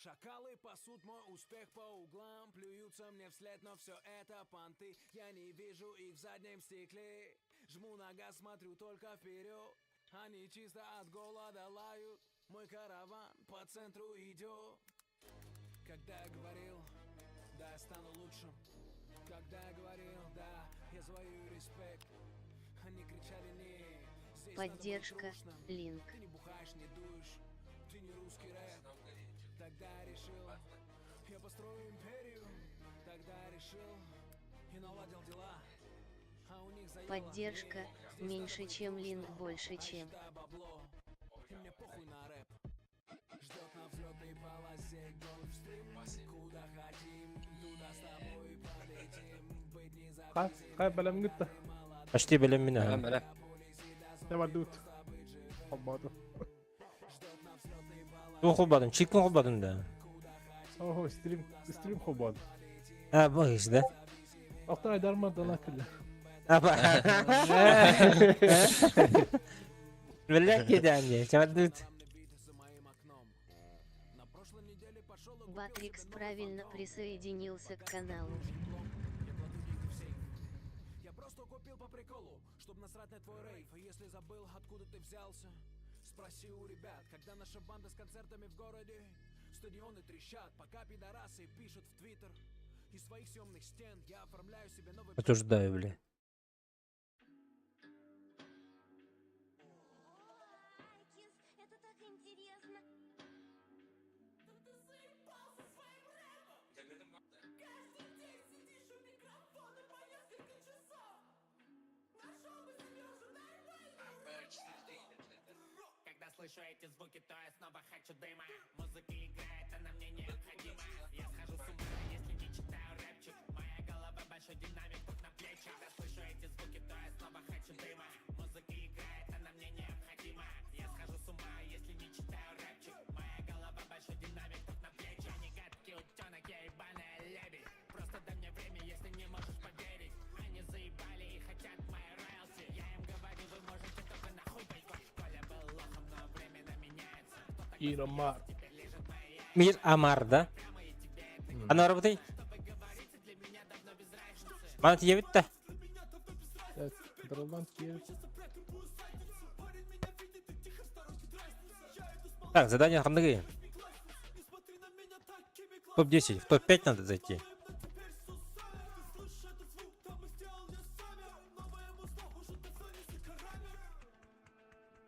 Шакалы пасут мой успех по углам, плюются мне вслед, но все это понты. Я не вижу их в заднем стекле. Жму на газ, смотрю только вперед. Они чисто от голода лают. Мой караван по центру идет. Когда я говорил, да, я стану лучшим. Когда я говорил, да, я завоюю респект. Они кричали, не, здесь надо быть Поддержка, трушным. линк. Ты не бухаешь, не дуешь, ты не русский рэп. Тогда я решил, я построю империю. Тогда я решил и наладил дела. А у них заело. Поддержка, Не, здесь надо меньше быть чем линк, трушным. больше А я чем. считаю бабло, и мне похуй на рэп. Ждет на взлетной полосе Гольфстрим. Куда хотим, туда с тобой полетим. Быть Хай, независимым, хай бэлэм гытта. Почти бэлэм мин Бэлэм, бэлэм. Не бардыбыт. Холбоото. Туох холбоотум, чикин холбоотум да. Ого, стрим, стрим холбоото. А, бу да. Алтан Айдарма дана кэллэ. Аба. Бля, кидание, чавардыт. Батрикс правильно присоединился к каналу. Я просто купил по приколу, чтоб насрать на твой рейв. И если забыл, откуда ты взялся, спроси у ребят, когда наша банда с концертами в городе. Стадионы трещат, пока пидорасы пишут в твиттер. Из своих съемных стен я оформляю себе новый... Осуждаю, бля. Айкис, это так интересно. Да ты заебался своим рэпом! Каждый день сидишь у микрофона по несколько часов! Нашел бы себе уже нормальную Когда слышу эти звуки, то я снова хочу дыма. Музыка играет, она мне необходима. Я схожу с ума, если не читаю рэпчик. Моя голова большой динамик тут на плечах. Когда слышу эти звуки, то я снова хочу дыма. Музыка играет, она мне необходима. Я схожу с ума, если не читаю рэпчик. Моя голова большой динамик тут на плечах. Я не гадкий утенок, я ебаная лебедь. Просто дай мне время, если не можешь поверить. Они заебали и хотят мои роялти. Я им говорю, вы можете только нахуй пойти. В школе был лохом, но времена меняются. Кто такой Иромар. теперь лежит мои Мир Амар, да? Ана работай. Мана тиебит да. Дролан Киев. Так, задание хандыгы. Топ-10, в топ-5 надо зайти.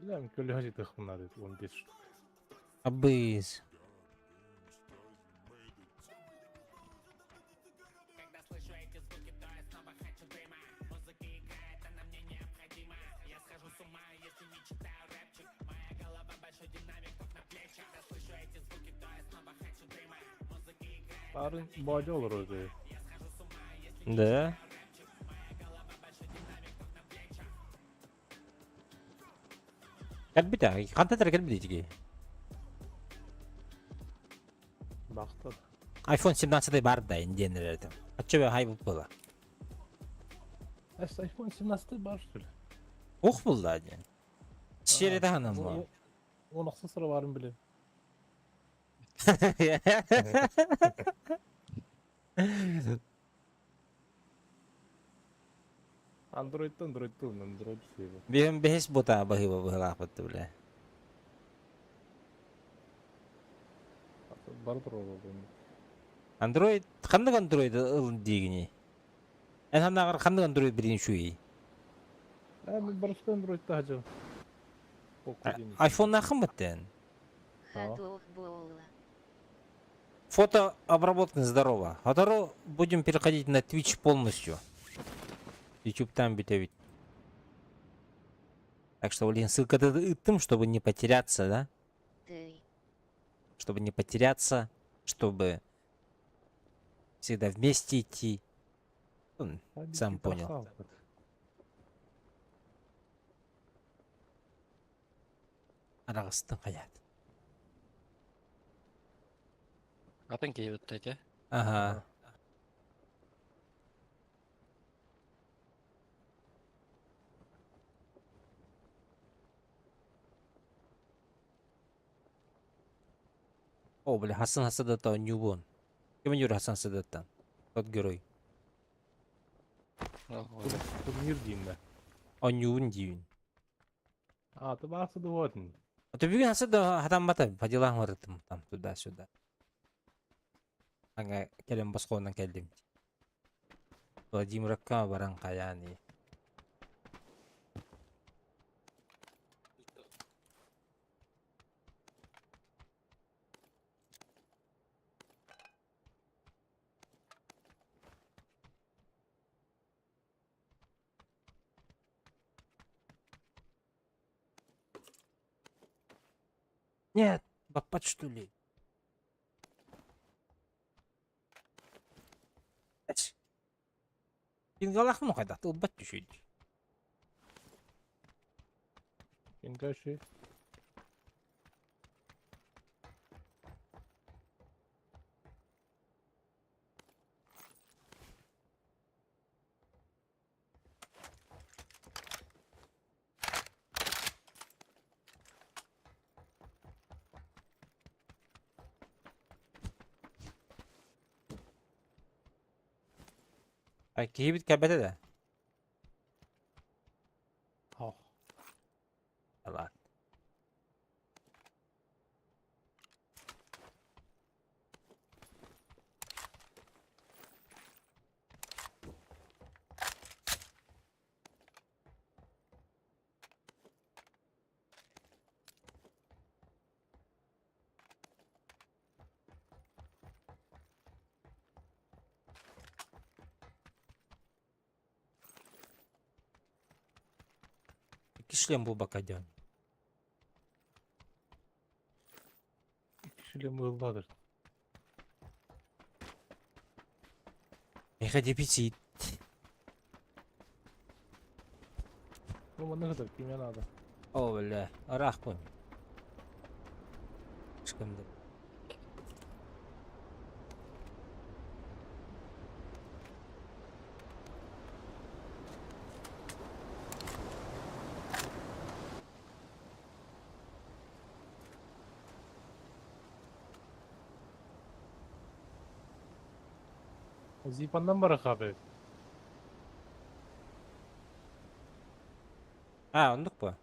Билэм көлөһө тахмнар 15 штук. Абыз. Когда слышу эти звуки, то я снова хочу дыма. Музыка играет, она мне необходима. Я схожу с ума, если не читаю рэпчик. Моя голова большой динамик тут на плечах. Когда слышу эти звуки, то я снова хочу дыма. Музыка играет, Арын баҗа olur öyle. я схожу с ума, если не Да. читаю рэпчик. Моя голова большой динамик тут на плечах. Кэлбитэ, хантан кэлбитэ Бахта. iPhone 17 бар да индиэннэр этим. А чё хай было? Эс iPhone 17 бар что ли? Ух булла диэн. Сиэри таһынан бу. Он аксы сыра барын биле. Android'dan Android'dan Android seviyor. Биһим бэһис бута баһыба быһылаахпыт бля. Бар туралы. Android ханнык Android ылын диигини? Эн ханнааҕар ханнык Android билин үчүгэй? Ә мен барышта Android'да хажы. iPhone-наахын баттен. Хатох Боула. Фотообработка здорово. Хатору будем переходить на Twitch полностью. YouTube там бит. Так что, блин, ссылка тым, чтобы не потеряться, да? Ты. Чтобы не потеряться, чтобы всегда вместе идти. Ну, Сам понял. Араҕыстыҥ хайаат. Атын киһи эти. Ага. О, бля, Хасан Хасадата оонньуубун. Ким оонньуур Хасан Хасадаттан? Тот герой. Турнир диин да. Оонньуубун диибин. А, ты баарсы дуотун. А то бүгүн Хасада хатаммата, по делам барытым там туда-сюда. Anga кэлэн босхуонан кэллим. Владимировка баран хайаан Нет, баппат что ли? Эч. Кингалахмын хайдах тылбат түшүйдү. Кинга ши. Ay киһибит кэлбэтэ да? Ох. Алаат. Икки шлем булбакка диэн. Икки шлем ылладыр. Миэхэ дефицит. Ну, манна кытар кимиэ наада. О, бля, ыраахпын. Ышкымды. Зипаннан барахабы. А, оннук буо.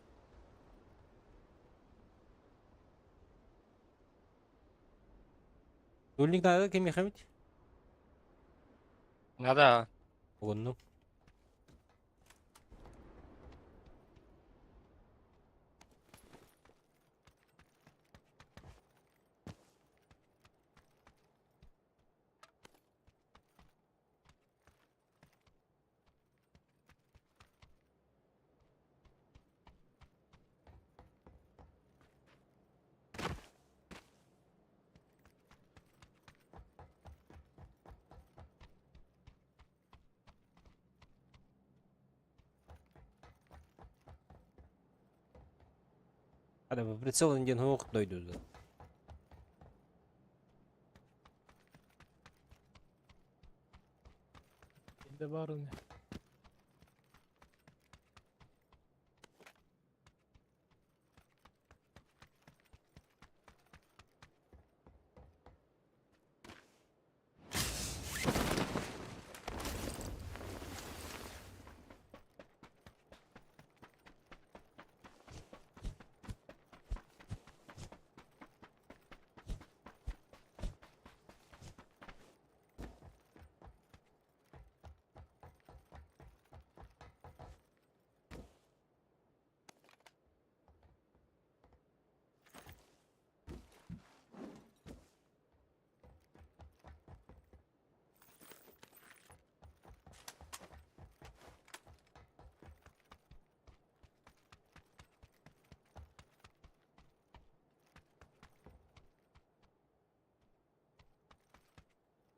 Тульник наада кимиэхэ эбит? Надо. Угуннум. Hadi bu прицел диэн суох дойду. Инде барын.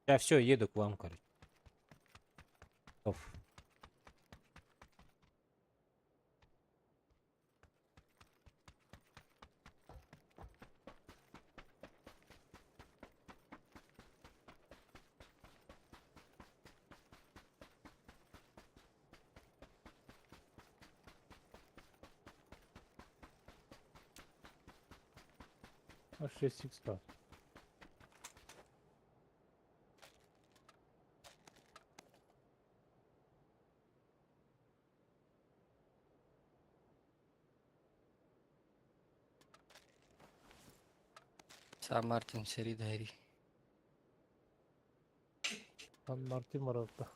Я все, еду к вам, короче. Оф. А 6 х. Сан Мартин сэрии да сэрии. Сан Мартин баралта.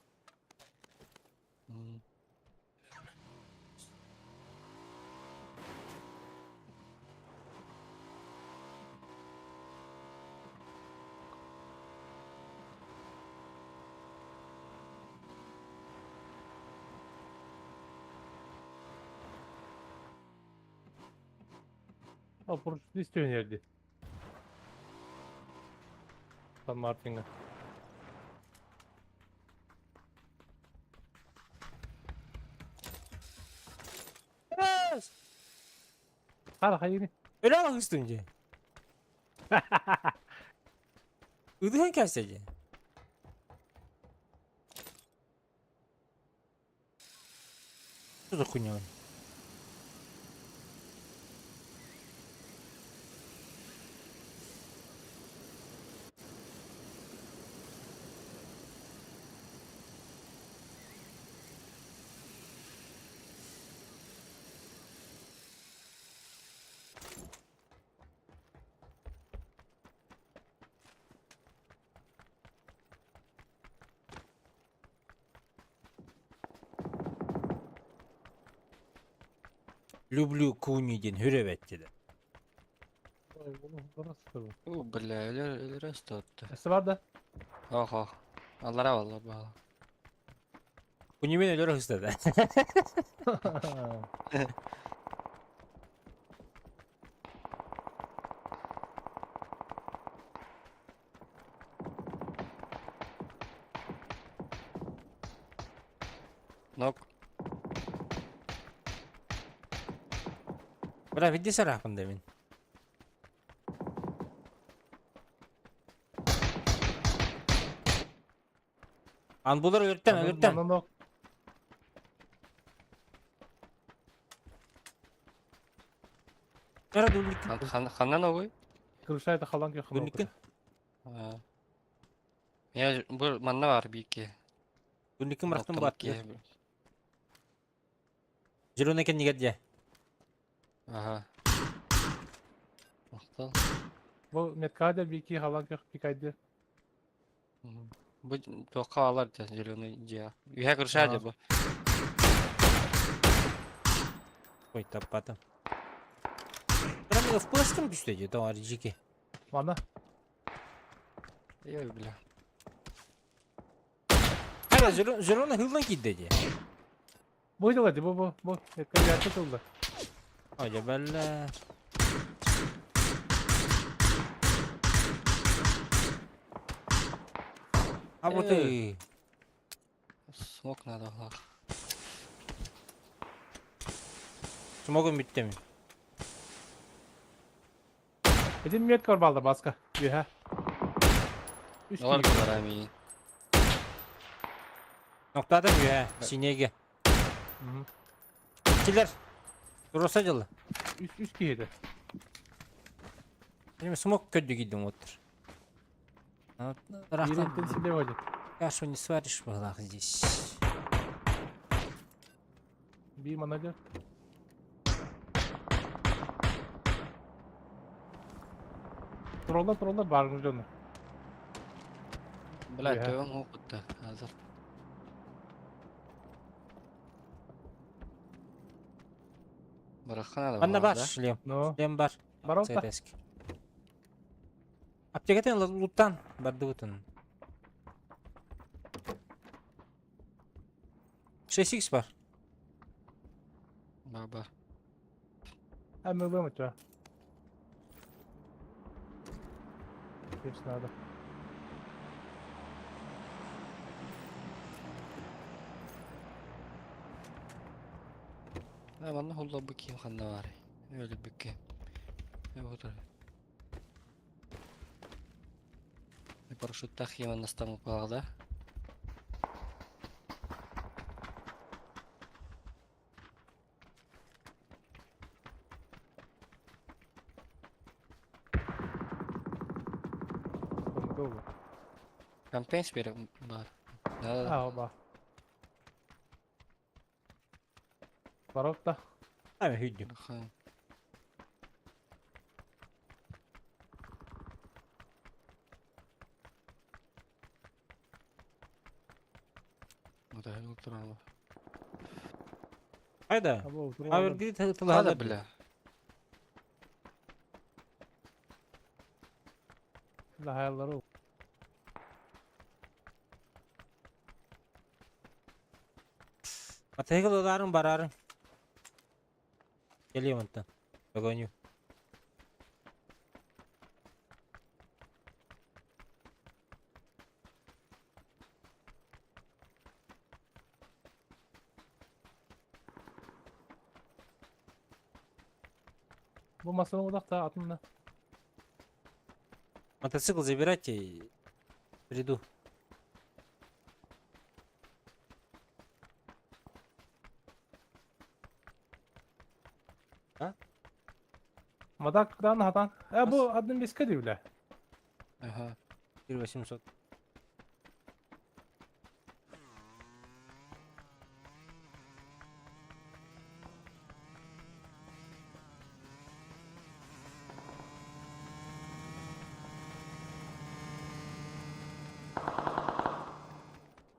Оппортунист önerdi. San Martin'e. Хара хайыны. Öyle mi üstünce? Ыдыһан кэстэди. Что за хуйня? Люблю куни диэн хүрэ dedi. О, бля, өлөр өлөрө стоотта. Эссе бар да? Ох, ох. Аллара балла баала. Куни мен өлөр хыстады. Нок. Бра види сарахпын да мен. Ан булар өлөртен, өлөртен. Манан ок. Кара дуликин. Ханнан огуй? Крышайда халан кехын. Дуликин. Я бу манна бар бики. Дуликин барахтын бат. Зеленый кен нигер Ага. Мактал. Бу меткаде бики халан кех пикайды. Бу тока алар да зеленый дия. Үйә крышайды бу. Ой, таппатым. Прям в пластом түстеді, тоғар жеке. Мана. Ой, бля. Ара, зеленый хылдан кидді де. Бу дилады бу бу бу. Меткаде аты тулды. Ой, бәлі. А вот и... Смок надо глах. Смогом биттем. Эдин метка бар балда баска. Үйә. Үч Алар киһи. кылар ами. Ноктада үйә, синеге. Килер. Туроса жылы. Үч үч киһи. Эми смог көдді кидім отыр. Ирентен силе ходи. Кашу не сваришь в глазах здесь. Би манадер. Тролла тролла баргын жону. Бля, Үйә. төбөң окутта азыр. Барахка надо. Анна бар шлем. Но. Шлем бар. Бар алта. Цветески. Аптекатен луттан барды бутын. 6x бар. Бар бар. Әмі ылым өтө. Кеш надо. Да, манна холла бу ким ханна бар. Өлүп бикке. Э отур. Парашютта химан настамып калды. Компенс берек бар. Да, да. А, оба. Барокта. Ами хүддүм. Ха. Отуран. Хайда? Або Авергрид Хада тылаһалар. бля. Лаһаллары. Атыгыл ыларын барарын. Кэлиэм онтон. Догоню. Бу масаны удахта атымна. Мотоцикл забирайте и приду. Мадак дан хатан. Э бу адын беске дивле. Ага. 4800.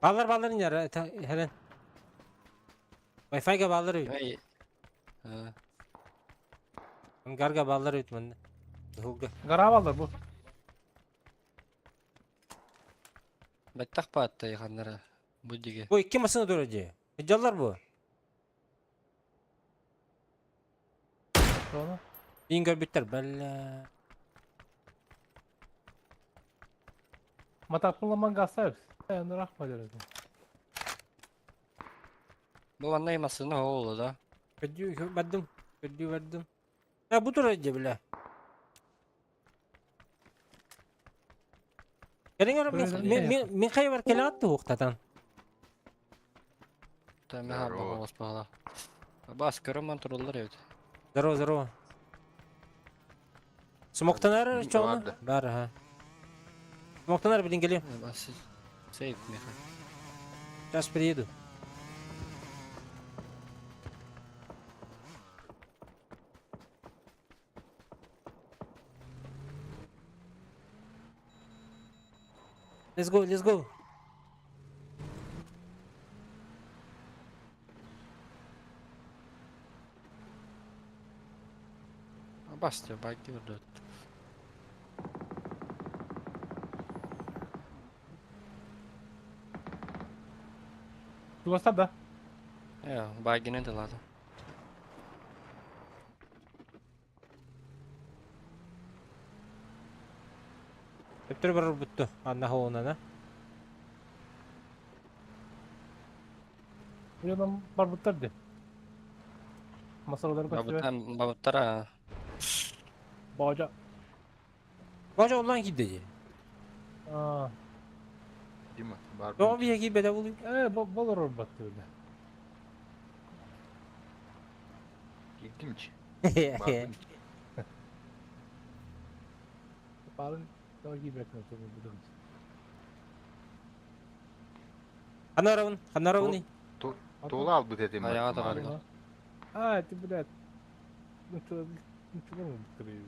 Баллар баллар инер, Хелен. Wi-Fi-га баллар үт. Эй. А, Ангарга баллар үт манна. Хуга. Гарабалар бу. Бэттэх баатта яханнара. Бу диге. Бу икки масына турар дии. Жаллар бу. Соны. Иин көрбүттэр бэллэ. Матапкыламан гасайбыз. Э рахма дерез. Бу манна масына оолу да. Көрдүү бардым. Көрдүү бардым. А бу турар дии бля. Кэлиҥ Көрдүү. мен мен хайбар келе атты уктатан. Та меха Здорово. бахалас бахала. Бас көрөмөн туруллар эбит. Здорово, здорово. Смоктанар чоҕуна? Бар да. Бар, аха. Смоктанар билин келием. Бас сейф меха. Сейчас приеду. Let's go, let's go. Бас те байки өрдөт. Тугастар да. Э, байгинен делады. Өптөр бар бүттү. Анна хоонана. Буядан бар буттар ди. Масалар көстүбө. Бабыттан бабыттара. Бажа. Бажа онлайн кийди дии. А. Дима, бар. Тоҕо биһиги киирбэтэ буолуй? Э болор батты биле. Киирдим чи. Барбын. Барын дагы бекне тугу будум. Ханаравын, ханаравын. Тула албыт этим. Аяға да бар. А, ты блядь. Ну что, ну что мы быстрее.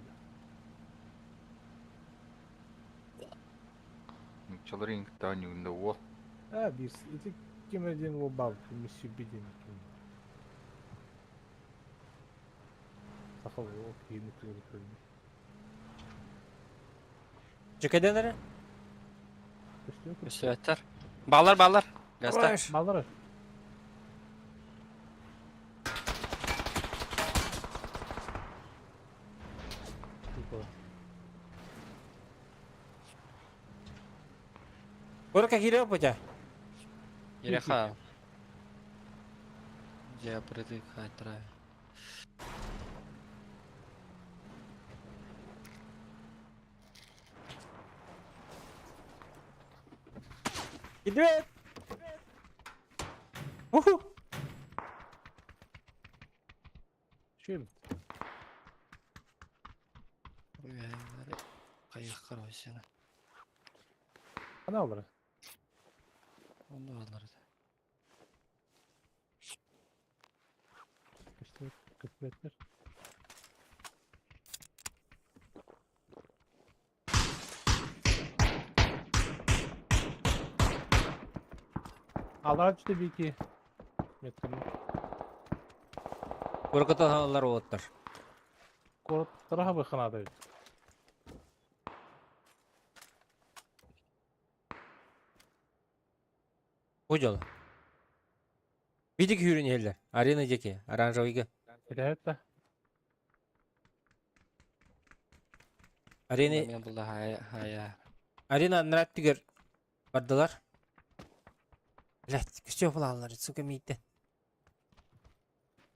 Чалырын таанюгунда уол. А, бис, ити ким один лобал, миссию бидин. Сахал, окей, ну ты Чекеден эрэ? Өсөттөр. Баллар баллар. Гаста. Баллар. Корка киирэ опытя. Ереха. Я придыхать рай. Кидибет! Уху! Чем? Кайык карайсың. Ана алар. Онда алар. İşte kısmetler. Аллараа түстэ биики. Метканы. Курката аллар уоттар. Куораттара хабыханаада эбит. Бу дьол. Бидик үүрүн иһэллэр. Арена диэки, оранжевыйга. Билэһит да. Арена, Мен булла хая хая. арена аннара өттүгэр бардылар. Блять, күчө булаллар, сука мииттен.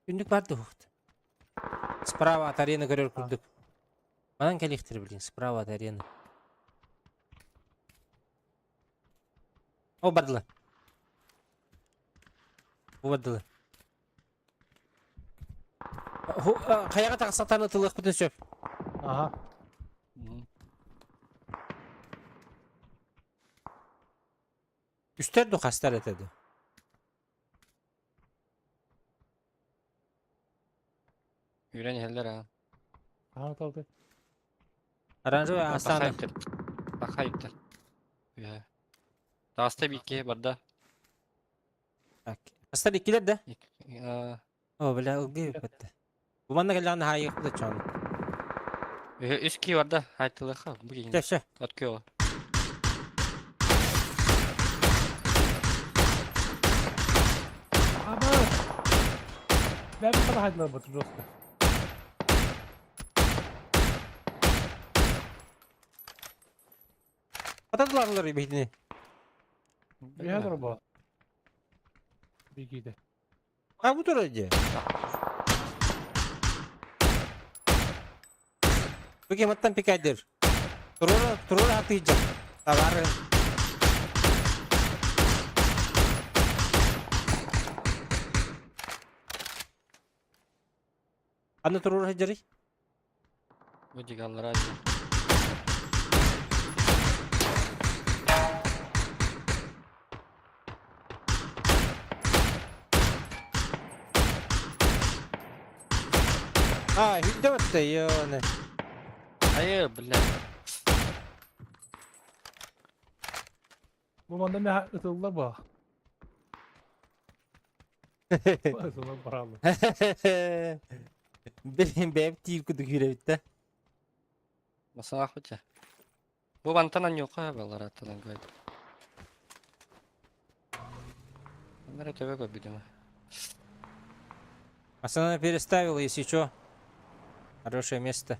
Күндүк бар дуһут. Справа от арены көрөр курдук. Манан кэлиэхтэр блин, справа от арены. О, бардылар. Бу бардылар. Хайаҕа тахсатан ытылыахпытын сөп. Аха. Үстэр ду хастар этэ ду. Үүрэн иһэллэр аа. Аха талды. Оранжевый астааны. Бахайыптар. Үһэ. Тааста биикки барда. Так. Астар иккилэр да? Аа. О, бля, ылгыы бэтте. Бу манна кэллэҕинэ хаайыахпыт да чоон. Үһэ үс кии барда. Хайтылыха. Бу киһини. Чэ, чэ. От күөҕэ. Аба! Бэм хайдылар бу жестко. Атадыларлар биһитини. Үһэ турбо. Бигиде. А бу турар дии. Бу кематтан пикайдыр. Турура турура хатыйдьа. Табары. Аны турура сылдьарый? Бу дигаллара дии. А, хүндэ батта, ёне. Айы, бля. Бу манна мэ ытыллар бу. Ытыллар бараллар. Блин, бэйэм тиир кудук күүрэбит да. Масаах бутя. Бу мантан анньуохха балар аттынан көйд. Аннара төбө көрбүтүм. Основное переставил, если чё. Хорошее место.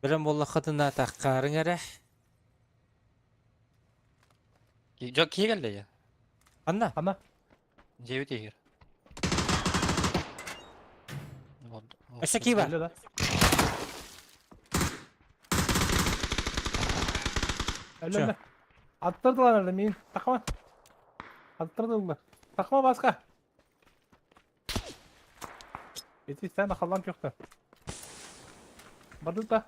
Билэн буоллаххытына таххаарыҥ эрэ. Дьон киһи кэллэ я. Анна. Анна. Дьиэбит иһигэр. Өссө кии бар. Кэллэ да. Өллө өллө. Аттырдылар өллө миин. Тахма. Аттырдылар. Тахма баска. Ити сен халлан көхтө. Барды да.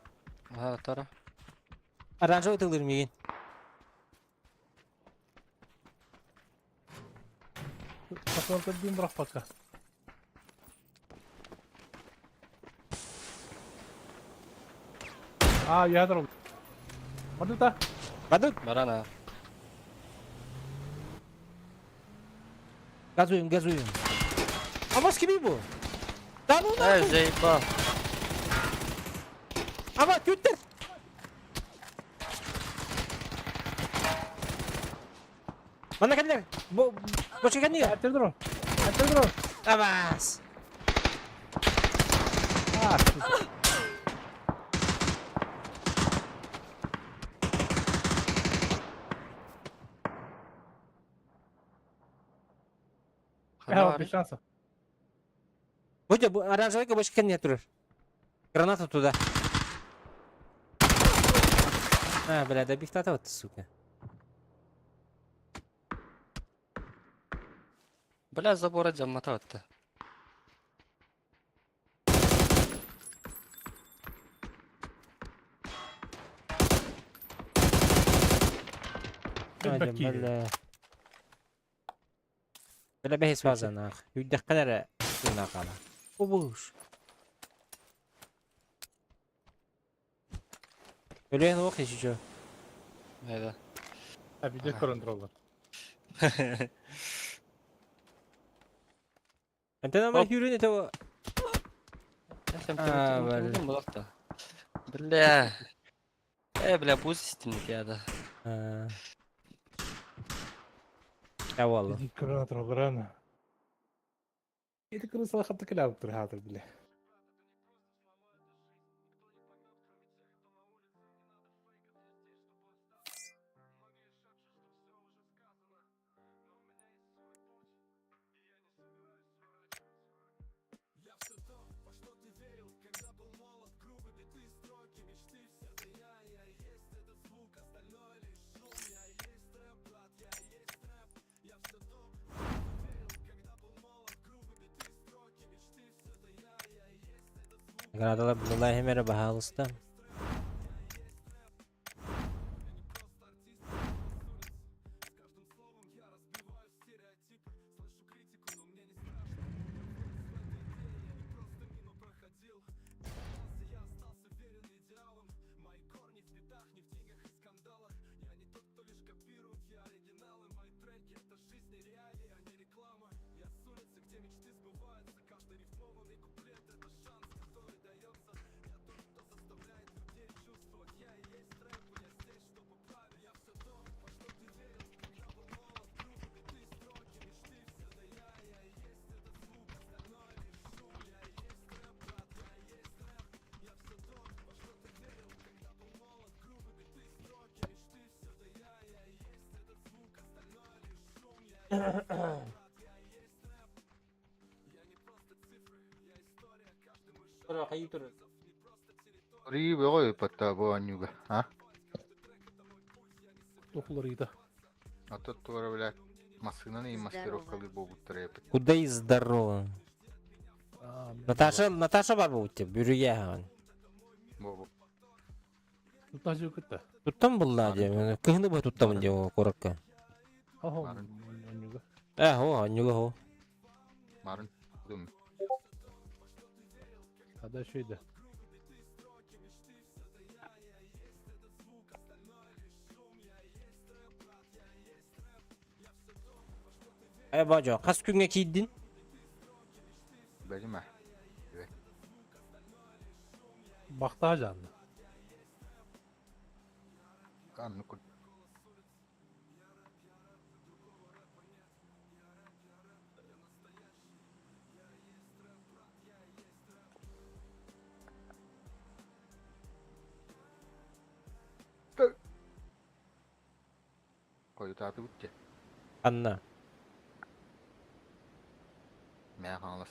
Аха, тара. Оранжевый ытылыр миигин. Патрон көрдүүн бырахпакка. А, ядро. Барды да. Барды. Баран а. Газуем, газуем. Амас кими бу? Да ну Эй, нахуй! заебал. Ама, түттер! Манна кэллэр! Бу бочка кэннигэ! Әттер дро. Әттер дро. Абас! А, Ханна Э, бар? без шансов. Будя, бу оранжевый бочка кэннигэ турар. Граната туда. А, бля, добихтата вот, сука. Бля, забора дьаммата батта. Hadi бля. Бля, бэһис базанаах. Үйдэххин эрэ тыына хаала. Убуш. Өлүөн уох еще. Да. А видео көрөн тураллар. Антон ама хүрүн это А, бля. Булакта. Бля. Э, бля, пусть истинник я да. Явалла. Видео көрөн тураллар ана. Ити кырысала хатты кэлээбит хаатыр биле. Наградалар булла хемере баһаалыста. Ри бөҕө ыппатта бу анньыга, а? Тухулар ыйда. А то туора, блядь, массыынаны Здорово. маскировкалыы буолбуттара эпит. Куда и здорово. Наташа, Наташа бар бу деп бүрүгә хан. Бу Тутажы кытта. Туттан булла деп. Кыһны бу туттамын деп коракка. Ахо. Барын. Анюга. Э, хо, анюга хо. Марын дум. Ада шөйдө. Э, бажо, кас күнгө кийдин? Бәлиме. Бактаа жанды. Анны кур. Койутааты бутте. Анна. Мә хаалас.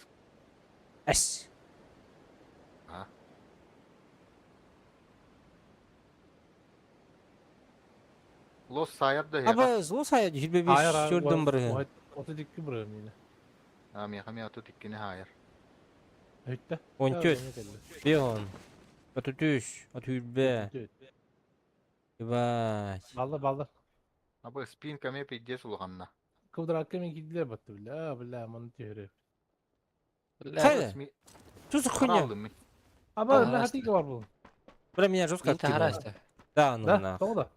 Эс. А? Лос саяр да хега. Аба, зло сая жүрбе беш жүрдüm бір. 32 бір мені. А меха ме ату тиккини хайар. Өйтті. 14, 1, 33, 35. Ебать. Балды балды. Аба спинка ме пиздец улаханна. Кывдыракка мен кийдилер батты бля, бля, маны түйөрү. Бля. Хайда? Что за хуйня? Алды ми. Аба, Ага, на хатыга бар бул. Бля, меня жестко Мен откинуло. харасты. Да, ну Да, нах. тоғда.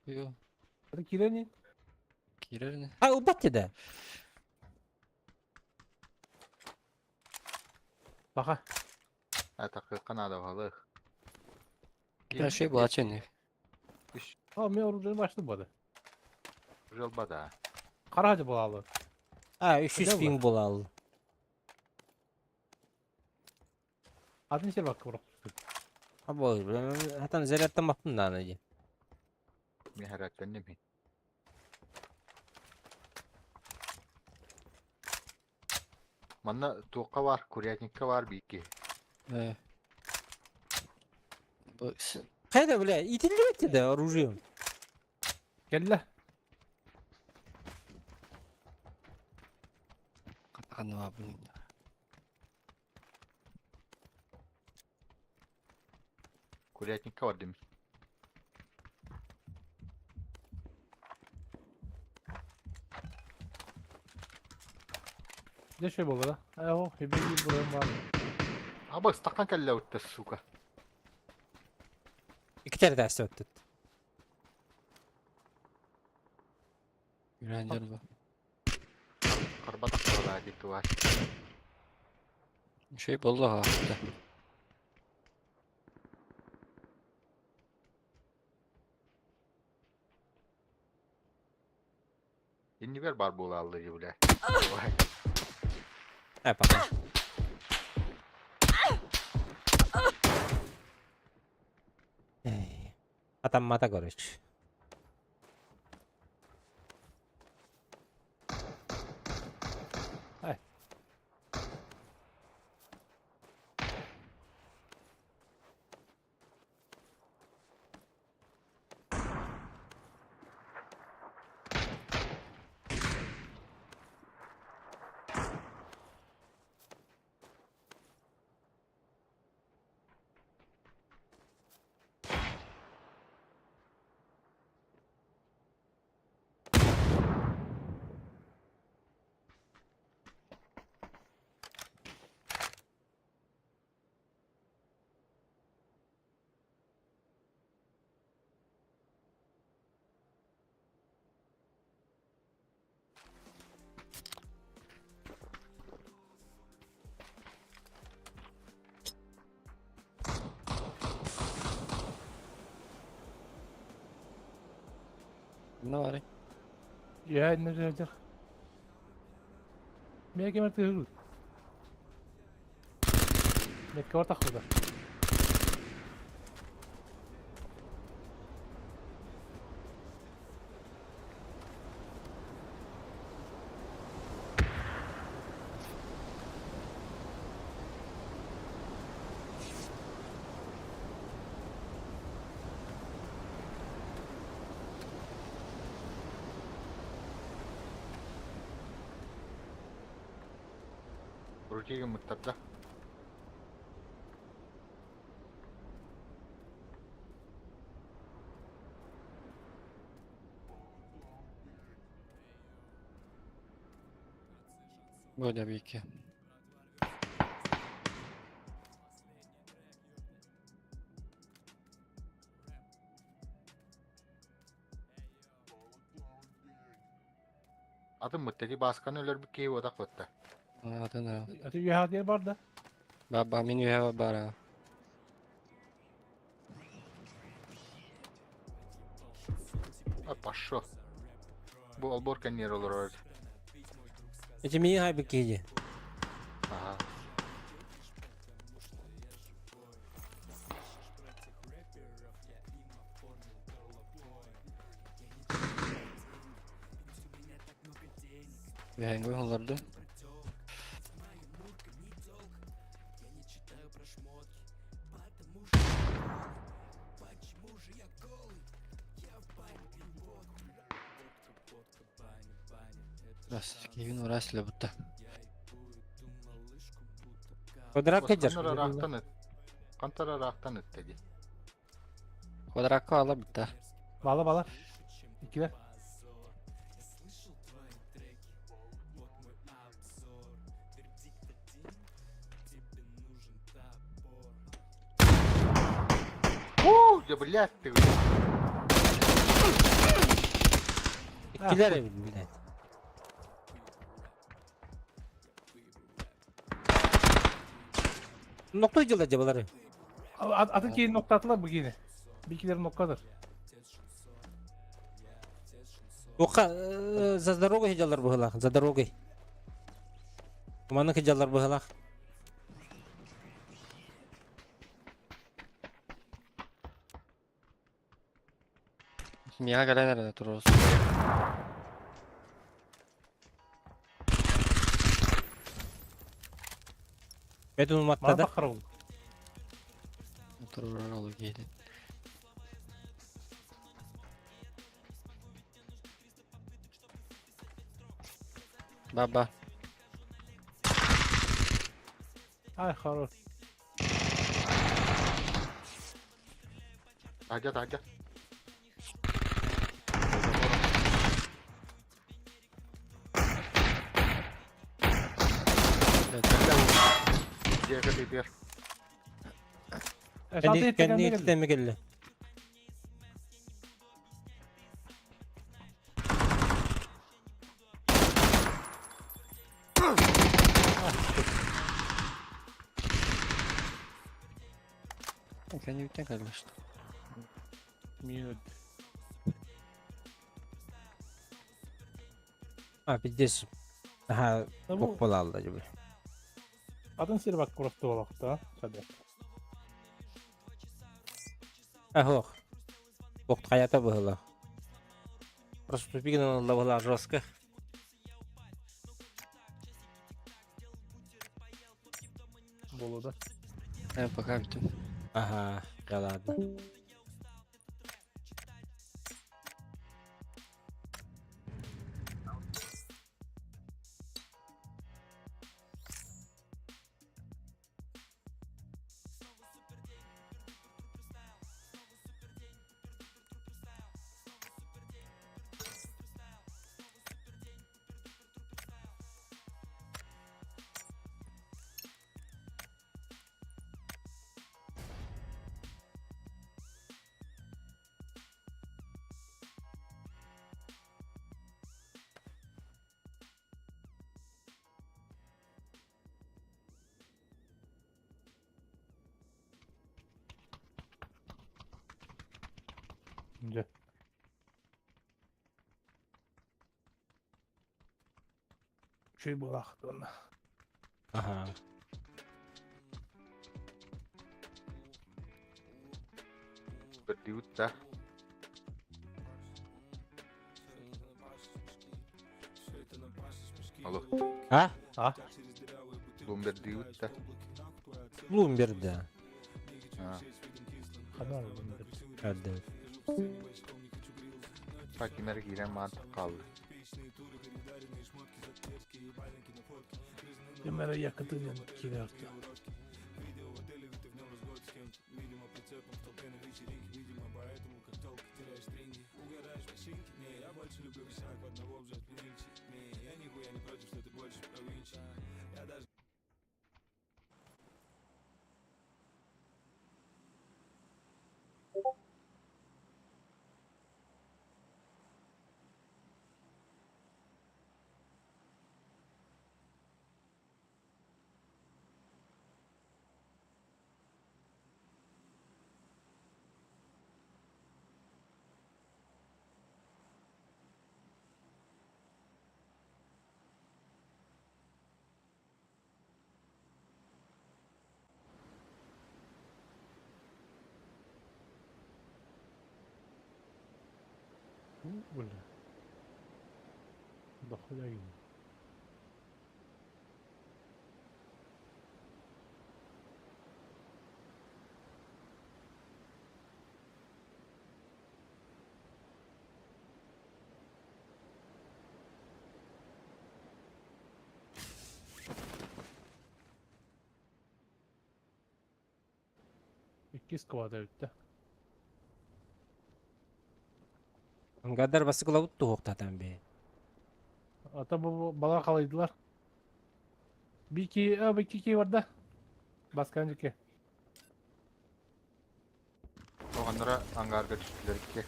Йо, Это кирени. кирерне. А, убат да. Баха. А такы канада балы. Бля, шей була чен. А, мен оружие баштым бады. Жалбада. Каражы болалы. А, 300 Хотя бы. пинг болал. Атын сер бакы бұрық. Аба, бля, хатан зарядтан баптым да аны ди. Мен хараттан неме. Манна туққа бар, курятникка бар бийки. Э. Бу Хайда, бля, итилдебет да оружие. Келле. катанва блин. Курятникка бар дейм. Ne şey болду да? Ао, хебеги бурам бар. Аба стакан калла утта, сука. Iki tane ders öttü. Үрэн дьон бу. Харбатах буолаа дии тувай. Үчүгэй буолла аахта. Иннибэр баар буолааллар дии бля. Э, пока. Эй, Атаммата, короче. Ай. Ну бары. Я иннер сылдьар. Миэ кэмэр тыһыгыт. Мекке бар тахсыбыта. Ручей гыммыттар да. Бу да бики. Атын мыттаки баасканы өлөрбүт киһи буотах бытта. Атын аа. Аты үөһэ диэн бар да. Баба мин үһэ бара. А пошел. Бу олбор кэнниэр олорор. Эти мии хайбыт киһи. Аха. Үһэҥҥэ олордум. Раз, киһин урас лебутта. Квадрат кэдэр. Хантар араахтан ыт. Хантар араахтан ытта дии. Квадракка ала бутта. Бала бала. Иккилэр. Уу, да блядь ты. Иккилэр эбит, блядь. Ноктой дьылла дьабалары. Атын киһини ноктаатылар бу киһини. Бикилер ноккадыр. Туохха за дорогой сылдьаллар быһыылаах, за дорогой. Маннык сылдьаллар быһыылаах. Миэхэ кэлэн эрэ туруорус. Бэтин Мана уматтада. таххар ол. Туруорар ол киһитин. Баба. Ай хорош. Таһдьа таһдьа. Дьиэгэ бибиэр. Кэнни Кэнни ититэмми кэллэ. Кэннибиттэн кэллэшт. Минут. А, пиздец. Аха, Да бу бок буолалла дьэ. атын сир бак курохту болохта. Саде. Ахох. Бок хаята быһыла. Просто тупигин ылла быһыла жестко. Болуда. Э, пока бүтүн. Ага, да ладно. Дьэ. Үчүгэй буолаахтын. Ага. Бердибит да. Алло. А? А? Блумбердибит да. Блумберг, да. А, Ханар. Отдает. так кимер киирэн маан хаалла. Кемера якытынан киирэр. Бля. Дохуя. Икки сквада бүттэ. Ангадар басыкылабыт туһуктатан бе. Ата бу бала халайдылар. Бики, а бики ки барда. Баскан жеке. Оҕонноро ангарга түстүлэр икки.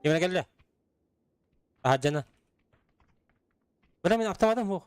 Кимene келле? Аха жана. Бля мен автоматым хух.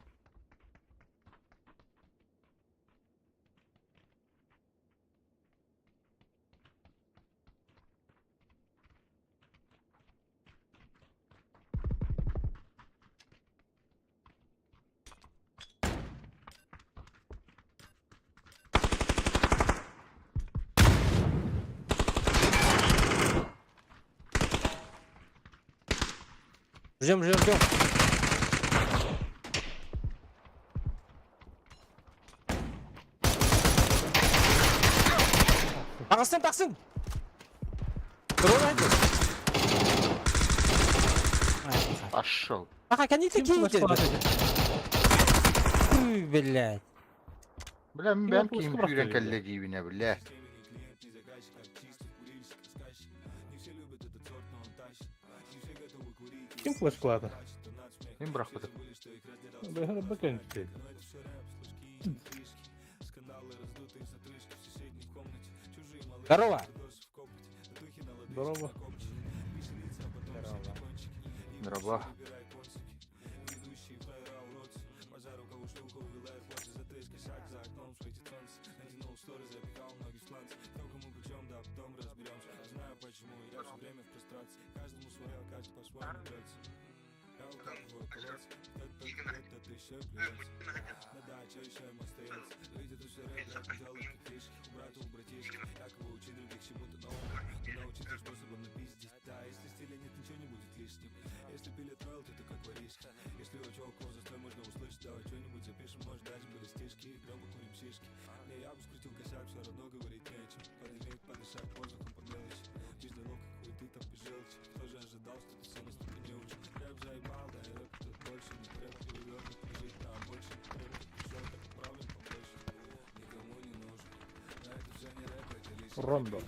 Ждем, ждем, ждем. Тағысын, тағысын! Дрон айтты. Пошел. Аха, кәне Ким такие флешка Үй, блядь. Бля, мин Ким бэм флешка ким бырахта күүрэн диэтэ? кэллэ диибинэ, бля. Ким флешкалаата? Мин бырахпытым. Бэхэр бэкэн жеке. Здорово. Здорово. Здорово. Дроба. Рондо.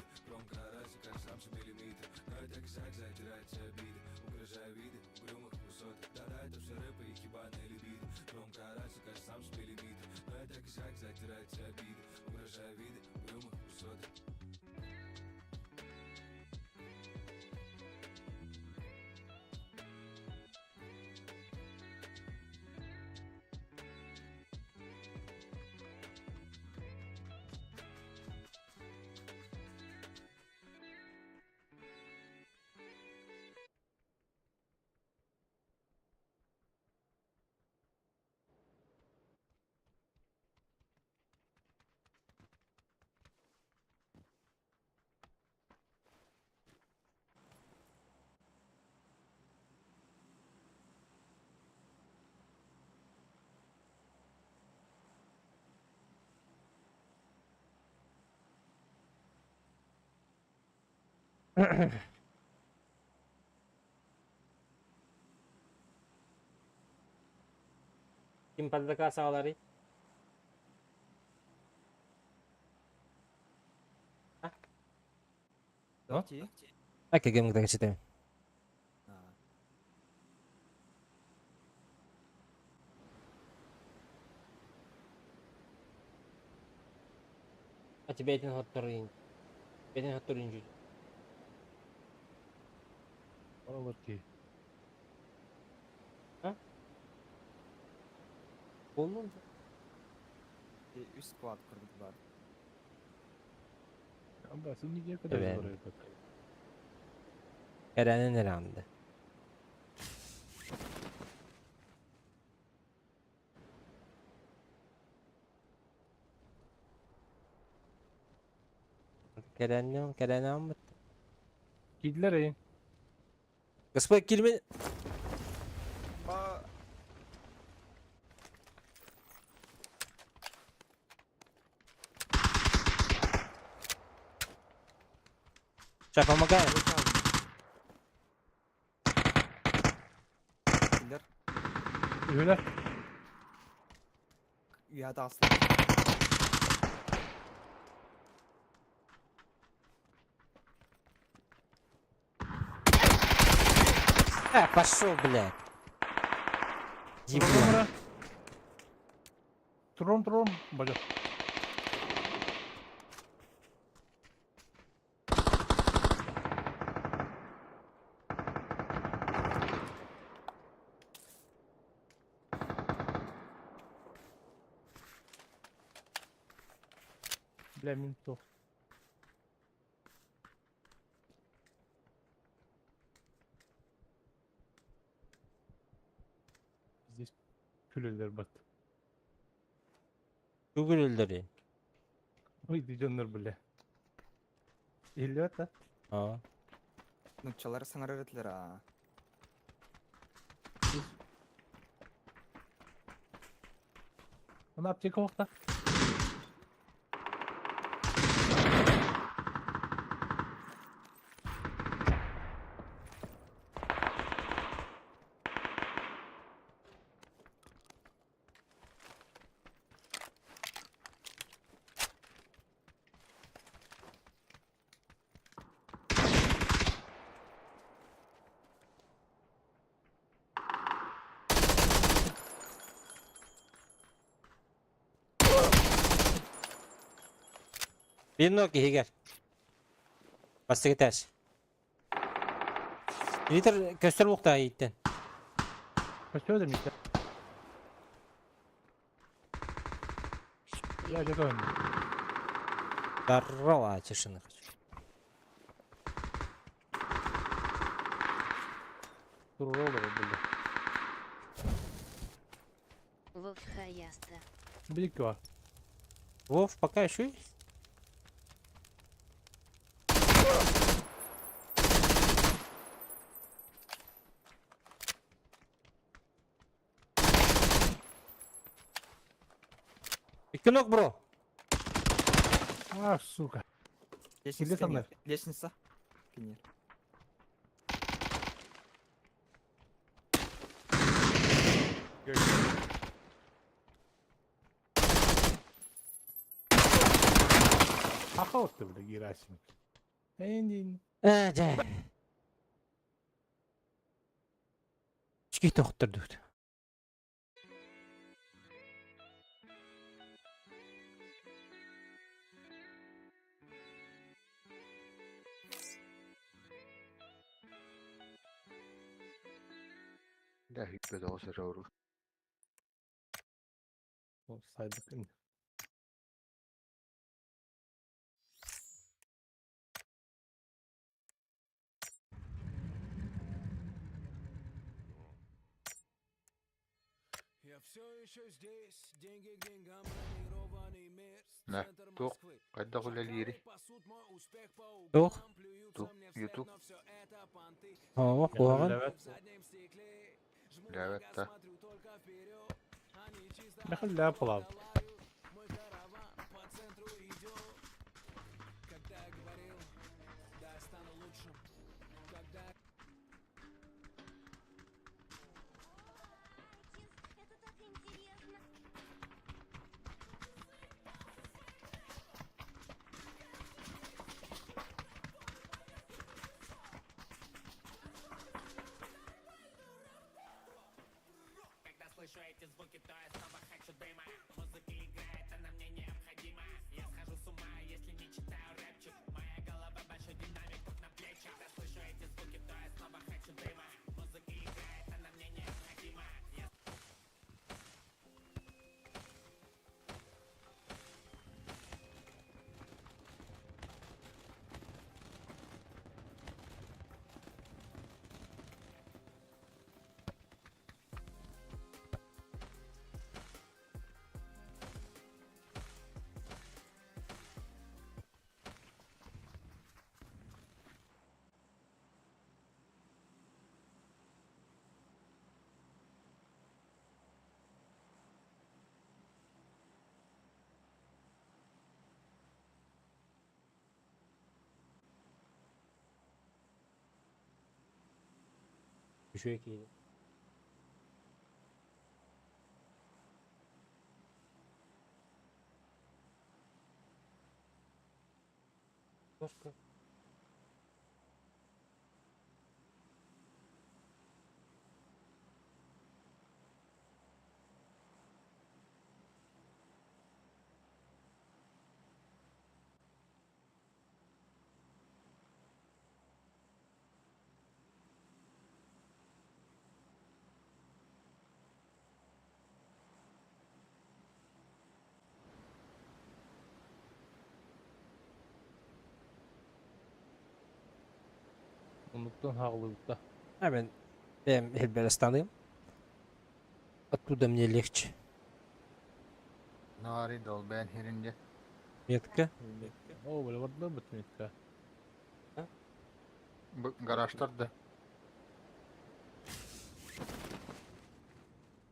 Ким подзаказ аҕаларый? Акегем кытта А тебе этин хотторуйун. Бэтин хотторуйун жүз. Олор ки. Болдун. Үс склад курдук бар. Анда син неге kadar Evet. oraya bak. Eren'in herhalde. Keren'le Keren'e almadı. Gittiler ey. Kısmı girme. Сейчас помогаем. Киллер. Үһүлэр. Үйә таҕыста. А, пошел, блядь. Еблан. Туром туром. Бажа. Бля, ментов. Здесь күлелер бат. Күгүрүлдери. Ой, дьоннор бля. Иллет, а? А. Нуччалар саҥарар этилэр аа. Она аптека вахта. Bir nok иһигэр. Бастакы этаж. Литр көстөр буохтаа ииттэн. Көстүө да миттэ. Я где он? Здорово, тишины хочу. Туруролор били. Вовхаяста. Билик бар. Вов, пока еще есть? Икки бро. А, сука. Лестница. Где там кинер. Лестница. Кинер. Ахал ты, бля, Герасим. Эндин. Э, дьэ. Үчүгэй тохтордубут. Да, хиппе тоҕус эрэ урут. Сайдык. Я все еще здесь, деньги к деньгам, бронированный мир, На, центр туох, Москвы. хайдах үлэлиири? Шакалы пасут мой успех по Туох? углам, плюются Тух, мне вслед, YouTube. но все это понты. Оо, куһаҕан. В заднем стекле жму на Лявет, газ, да. смотрю только вперед. Они чисто Нахуй плав. лают, мой караван по центру идет. Когда я говорил, да, я стану лучшим. Когда Это так интересно. Когда слышу эти звуки, то я снова хочу дыма. Музыка играет, она мне необходима. Я схожу с ума, если не читаю рэпчик. Моя голова большой динамик тут на плечах. Когда слышу эти звуки, то я снова хочу дыма. Музыка играет, она мне необходима. Я Үчүгэй киһи. Кошка. Онуттан хаалыбытта. А мен бэйэм иһирбэрэстаныым. Оттуда мне легче. Нари долбэн хиринде. Метка. О, бля, вот быт метка. Бу гаражтар да.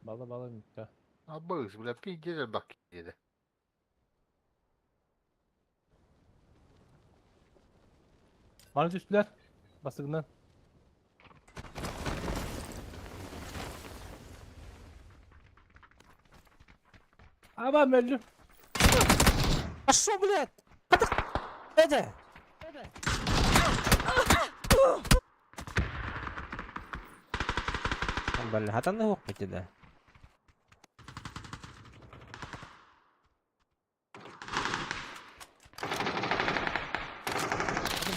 Бала бала метка. Абыс, бля, пиздец бак диде. Маны түстүлэр. Басыгынан. Аба мөллүм. А шо, блядь? Катак! Это! Бля, хатан да да.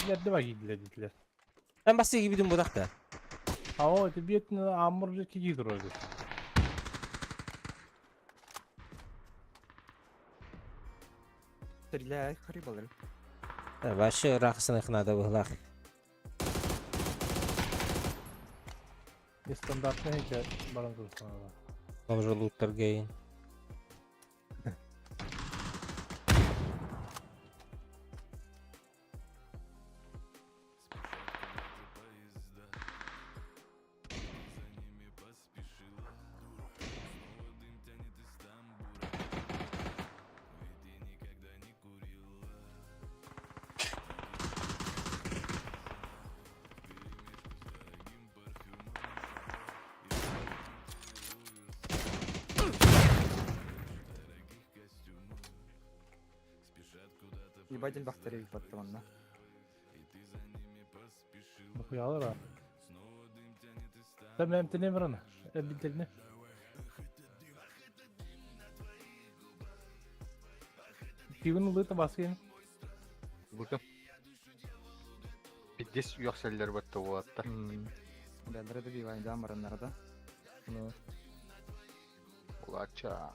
Билер де бар кийдилер дитлер. Мен басы кибидим будакта. Ао, это бет аммыр же киги турар. Стреляй, харибалар. Вообще ыраахсыныах наада быһылаах. Нестандартный хече баран турсана. Бомжа луттарга иин. Ебать элбэхтэр эбит баттаманна. Нахуялар а? Там эмтене барана. Эбилтерне. Кигин улыта баскин. Бутым. Пиздец үөхсэллэр батта уолаттар. Бэллэрэ да бивайдаан бараннара да. Ну. Улача.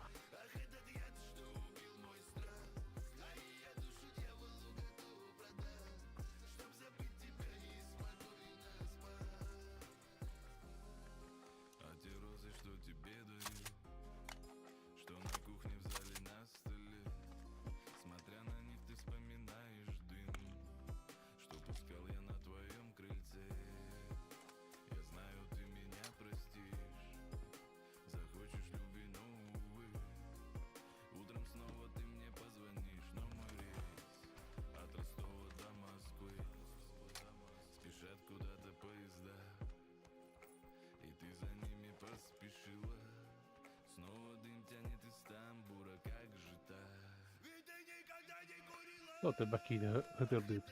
Вот и бакида хытырдыт.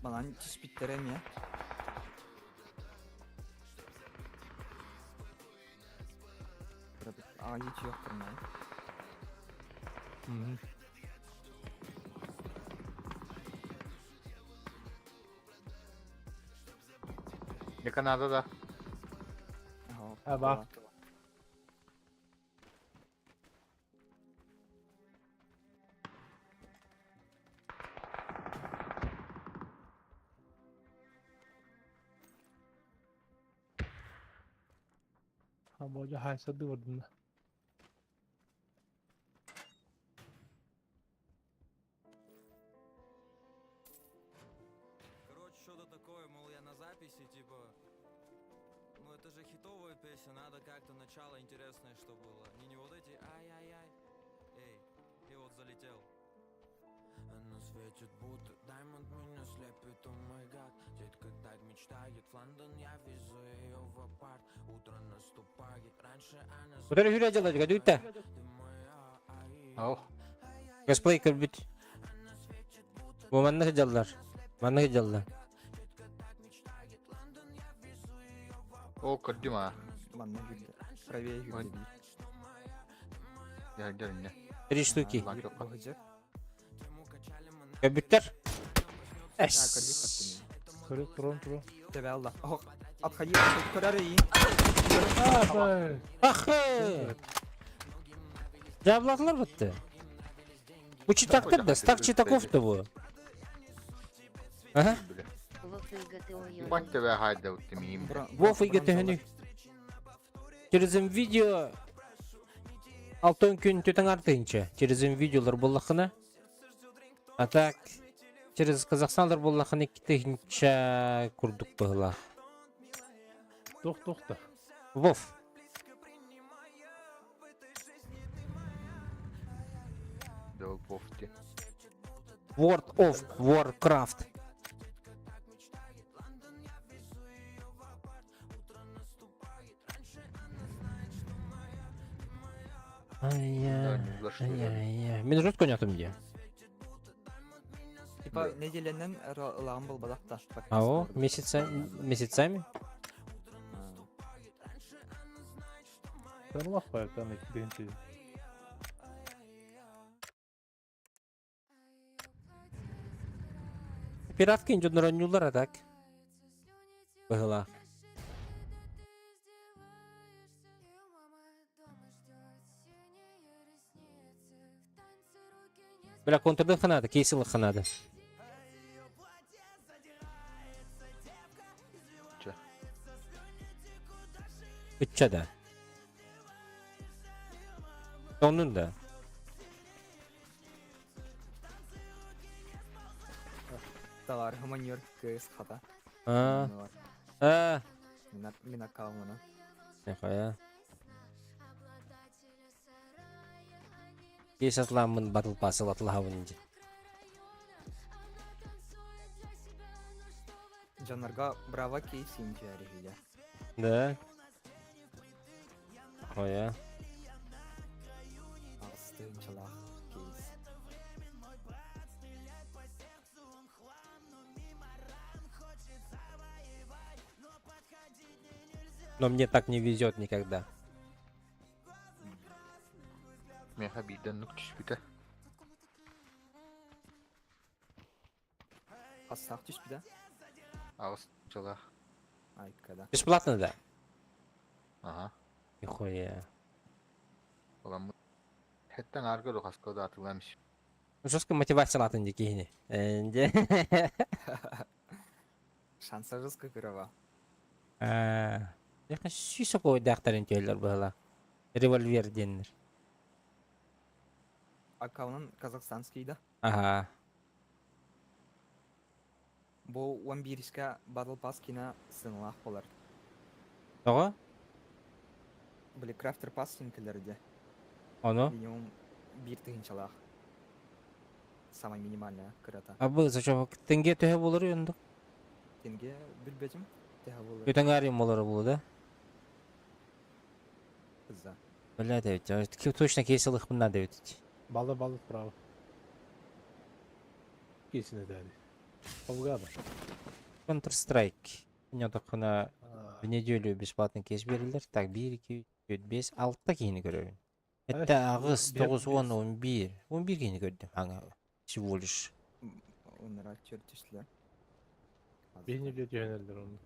Манан түспүттэрэ эмиэ. Аҕайы чиэхтэрнай. Канада да. Аба. Абожа хайсады вардына. Короче, что-то такое, мол, я на записи, типа... Ну это же хитовая песня, надо как-то начало интересное, что было. Не, не вот эти ай-яй-яй. Эй, и вот залетел. Она светит, будто Даймонд меня слепит, о май гад Детка так мечтает, в Лондон я везу ее в апарт Утро наступает, раньше она Утары хүрэ дьалла дьүтэ. Ты моя, ай Ау. Косплей көрбүт. Бу манна сылдьаллар. Манна сылдьаллар. О, көрдүм а. Манна күллэ. Правее Ой. күллэ. Дьэ, дьэ, Три штуки. Лак yok. Быһыдьар. Көрбүттэр. А, Эс. көрдүк хаттым. Көрө турон турон. Тэбэ алла. Ох, отходи, көрөр иин. А, бай. Ахы! Жабылатылар бітті. Бу читактар да, стак читаков-то бу. Ага. Бля. Вов Бать тебя хайда вот мим. Вов иге төһөнү. Через видео алтын күн түтәң артынча. Через видеолар буллахына. А так через Казахстанлар буллахына китехинча курдук быһыла. Тух тух та. Вов. Дол пофти. World of Warcraft. Да, Ай-яй. не за что. Ай-яй. Мен жөт конятым де. Типа неделенен ылаан болбадах та. Ао, месяца, месяцами? Сен лах бай, там дегенче. Пиратка дьоннор оонньууллар а так. Быһылаах. Бля, контрдын ханаада, кейсилы ханаада. Чэ. Ычча да. Оннун да. Товар манер кс хата. А. А. Мин аккаунтuna. Нехуя. Кейс атламмын батл пасыл атлаһабын дии. Дьоннорго браво кейс интиэриһигэ. Да. Ой, Астыынчалаах кейс. Но мне так не везет никогда. Миэхэ биирдэ оннук түспүтэ. Хастаах түспүтэ? Аҕыс дьылаах. Айкада. Бесплатно, да? Аха. Нихуя. Ыламмыт. Хэттэн аарга да хаска да атылаан ис. Жестко мотивациялаатын дии киһини. Энде. Шанса жестко кырава. Яха сүүс окойдаахтарын түөллөр быһыла. Револьвер диэннэр. Аккаунун казахстанский да? Ага. Бу 11-ка Battle Pass кина сыналаах болар. Тоҕо? Били Crafter Pass кэлэрде. Ону? Минимум биир тыһыынчалаах. Самая минимальная кырата. Абы, зачем? Тенге төһө болар онда? Тенге билбэтим. Төһө болар. Өтөҥ болар булу да? За. Бля, да, точно кейс ылыхпын надо ведь. Балды балды справа. Кейсine дәли. Олгады. Counter-Strike. Ньотоххуна в неделю бесплатный кейс берилер. Так, 1, 2, 3, 5, 6 киһини көрөбүн. Этте аҕыс, 9, 10, 11. 11 киһини көрдүм. Аңа всего лишь. Оннара чертислер. Бейни бile түһэнэллэр оны.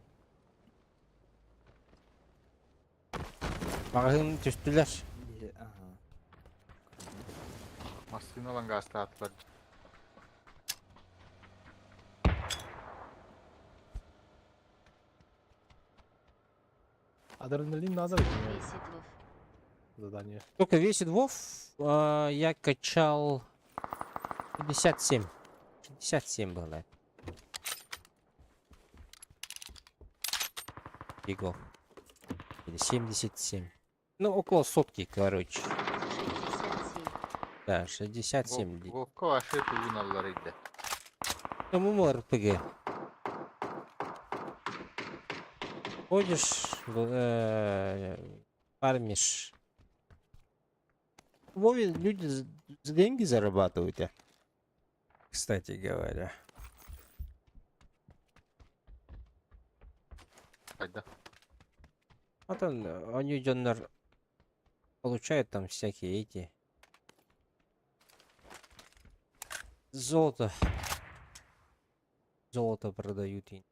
Маҕаһыын түстүлэр. Ага. Массыына ылан гаастаатылар. Адреналин надо Весит вов. задание. Сколько весит Вов? Я качал 57. 67 было. Гигов. Или 77. Ну, около сотки, короче. 67. Да, 67. Вовка вообще тугун аллар иде. По-моему, РПГ. Ходишь, фармишь. В Вове люди за деньги зарабатывают, а. Кстати говоря. Хайда. Вот он, они дьоннор получают там всякие эти золото. Золото продают. И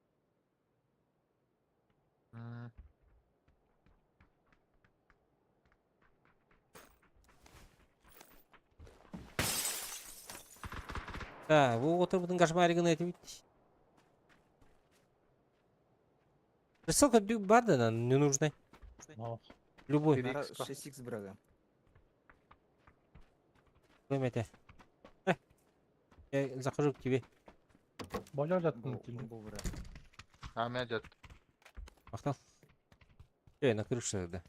Да, вот это кошмарик на это ведь. Ссылка Бардена не нужна. Любой. 6х брага. Поймете. Я захожу к тебе. Боля жаттын. А, меня жат. Махтал. Эй, на крыше тогда.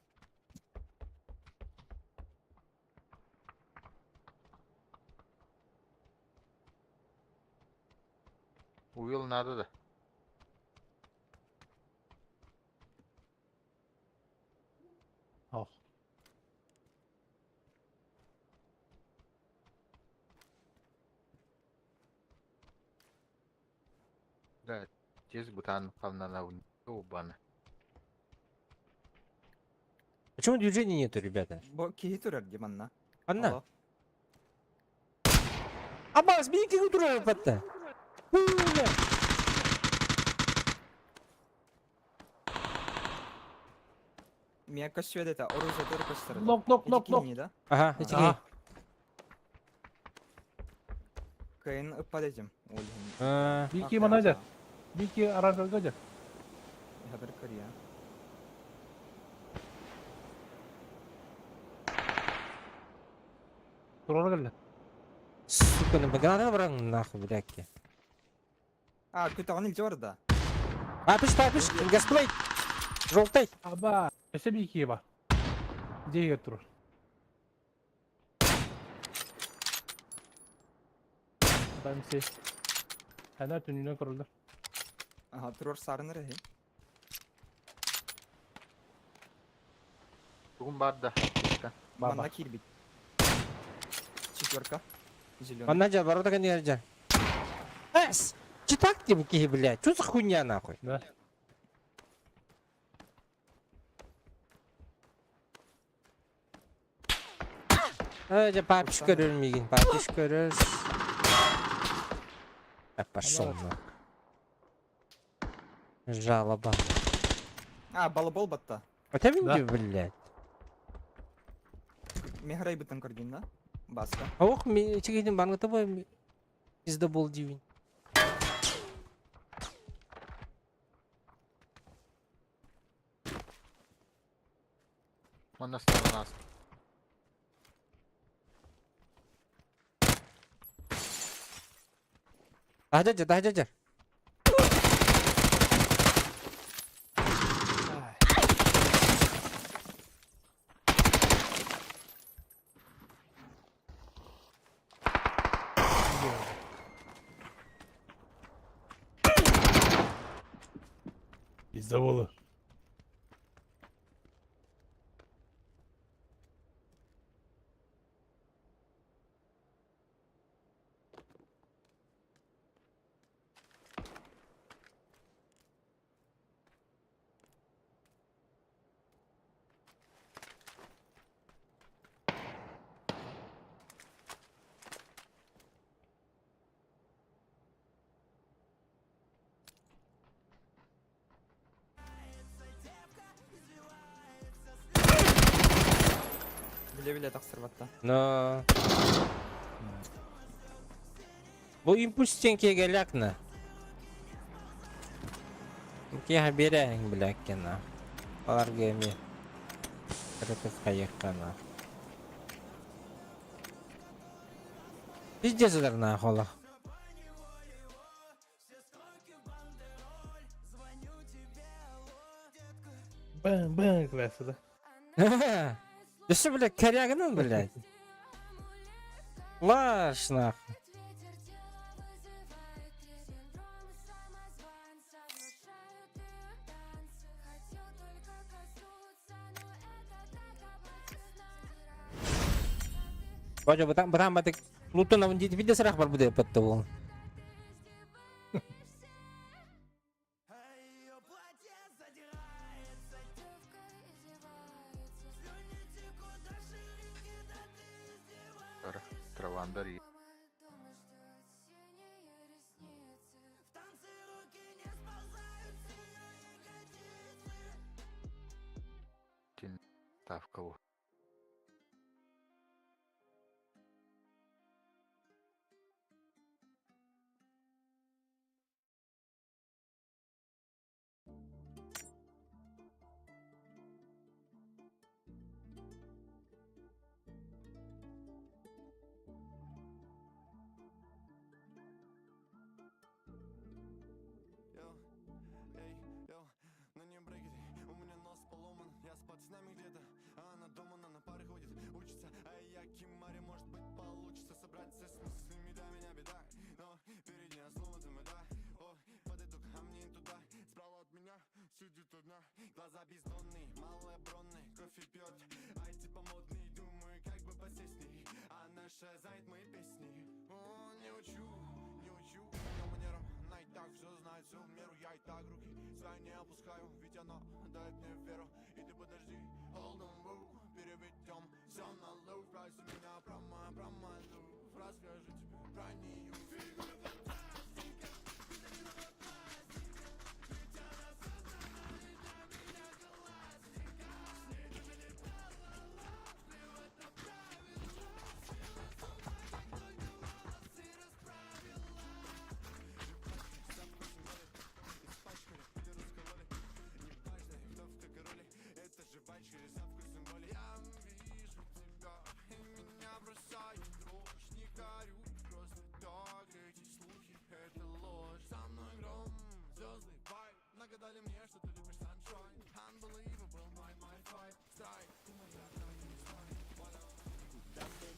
Уил надо да. Ох. Да, тез бутан халнана убана. Почему движения нету, ребята? Бо киһи турар диманна. Анна. Аббас, бери турар патта. Бля. Меня көстүөт это, оружие тоже көстөр. Нок, нок, нок, нок. да? Ага, эти Ага. Кыйын ыппат этим. Ол А, Бики манадя. Бики аранжа Хабар көрüyor. Турар келді. Сука, ну граната бран нахуй, блядь. А, күтәгән илче бар да. Папиш, папиш, гасплей. Желтый. Аба, өсө бики ба. Дейгер турар. Бамси. Ана түнүнөн көрүлдү. Ага, турар сарыныр эһи. Бүгін бар да. Баба. Манна кирбит. Четверка. Зеленый. Манна жа, ворота кандигер жа. Эс! Читак тебе, киһи, блядь. Что за хуйня нахуй? Да. Э, жа, папиш көрөр мигин, папиш көрөр. Я пошел нахуй. Жалоба. А, балабол батта. А ты Да. блядь. Мехрай бытын көрдүн да? Баска. Ох, ми чигидин баргы тобой пиздобол дивин. Онна сторона. Тахжа, тахжа, жа. Пиздоболу. Биле-биле таксыр батта. Но... Бу импульс стенкеге лякна. Кеха берәң бляккена. Аларга эми. Кырытып кайыккана. Пиздец алар нахуй олох. Бэн бэн кыласы да. Өссө, блядь, корягынан, блядь. Лаш, нахуй. Бажа, бытан, бытан, батык. Лутон авын дейді, виде сырақ бар бұды патты ол. Травандар и ставка. Эй, йоу, на нем брекеты, у меня нос поломан, я с пацанами где-то, а она дома, она на пары ходит, учится, а я кимаре, может быть, получится собраться с мыслями, да, меня беда, но перед ней сломанным, да, о, подойду ко мне туда, справа от меня сидит одна, глаза бездонные, малая бронная, кофе пьет, а типа модный, думаю, как бы посесть с ней, а наша знает мои песни, о, не учу, не учу ее манерам, она и так все знает, все в меру, я и так руки свои не опускаю, ведь она дает мне веру, и ты подожди, hold on, woo, переведем все на low, спроси меня про мою, про мою love, расскажу тебе про нее. Фигура фантастика, витаминовая пластика, ведь она создана для меня классика.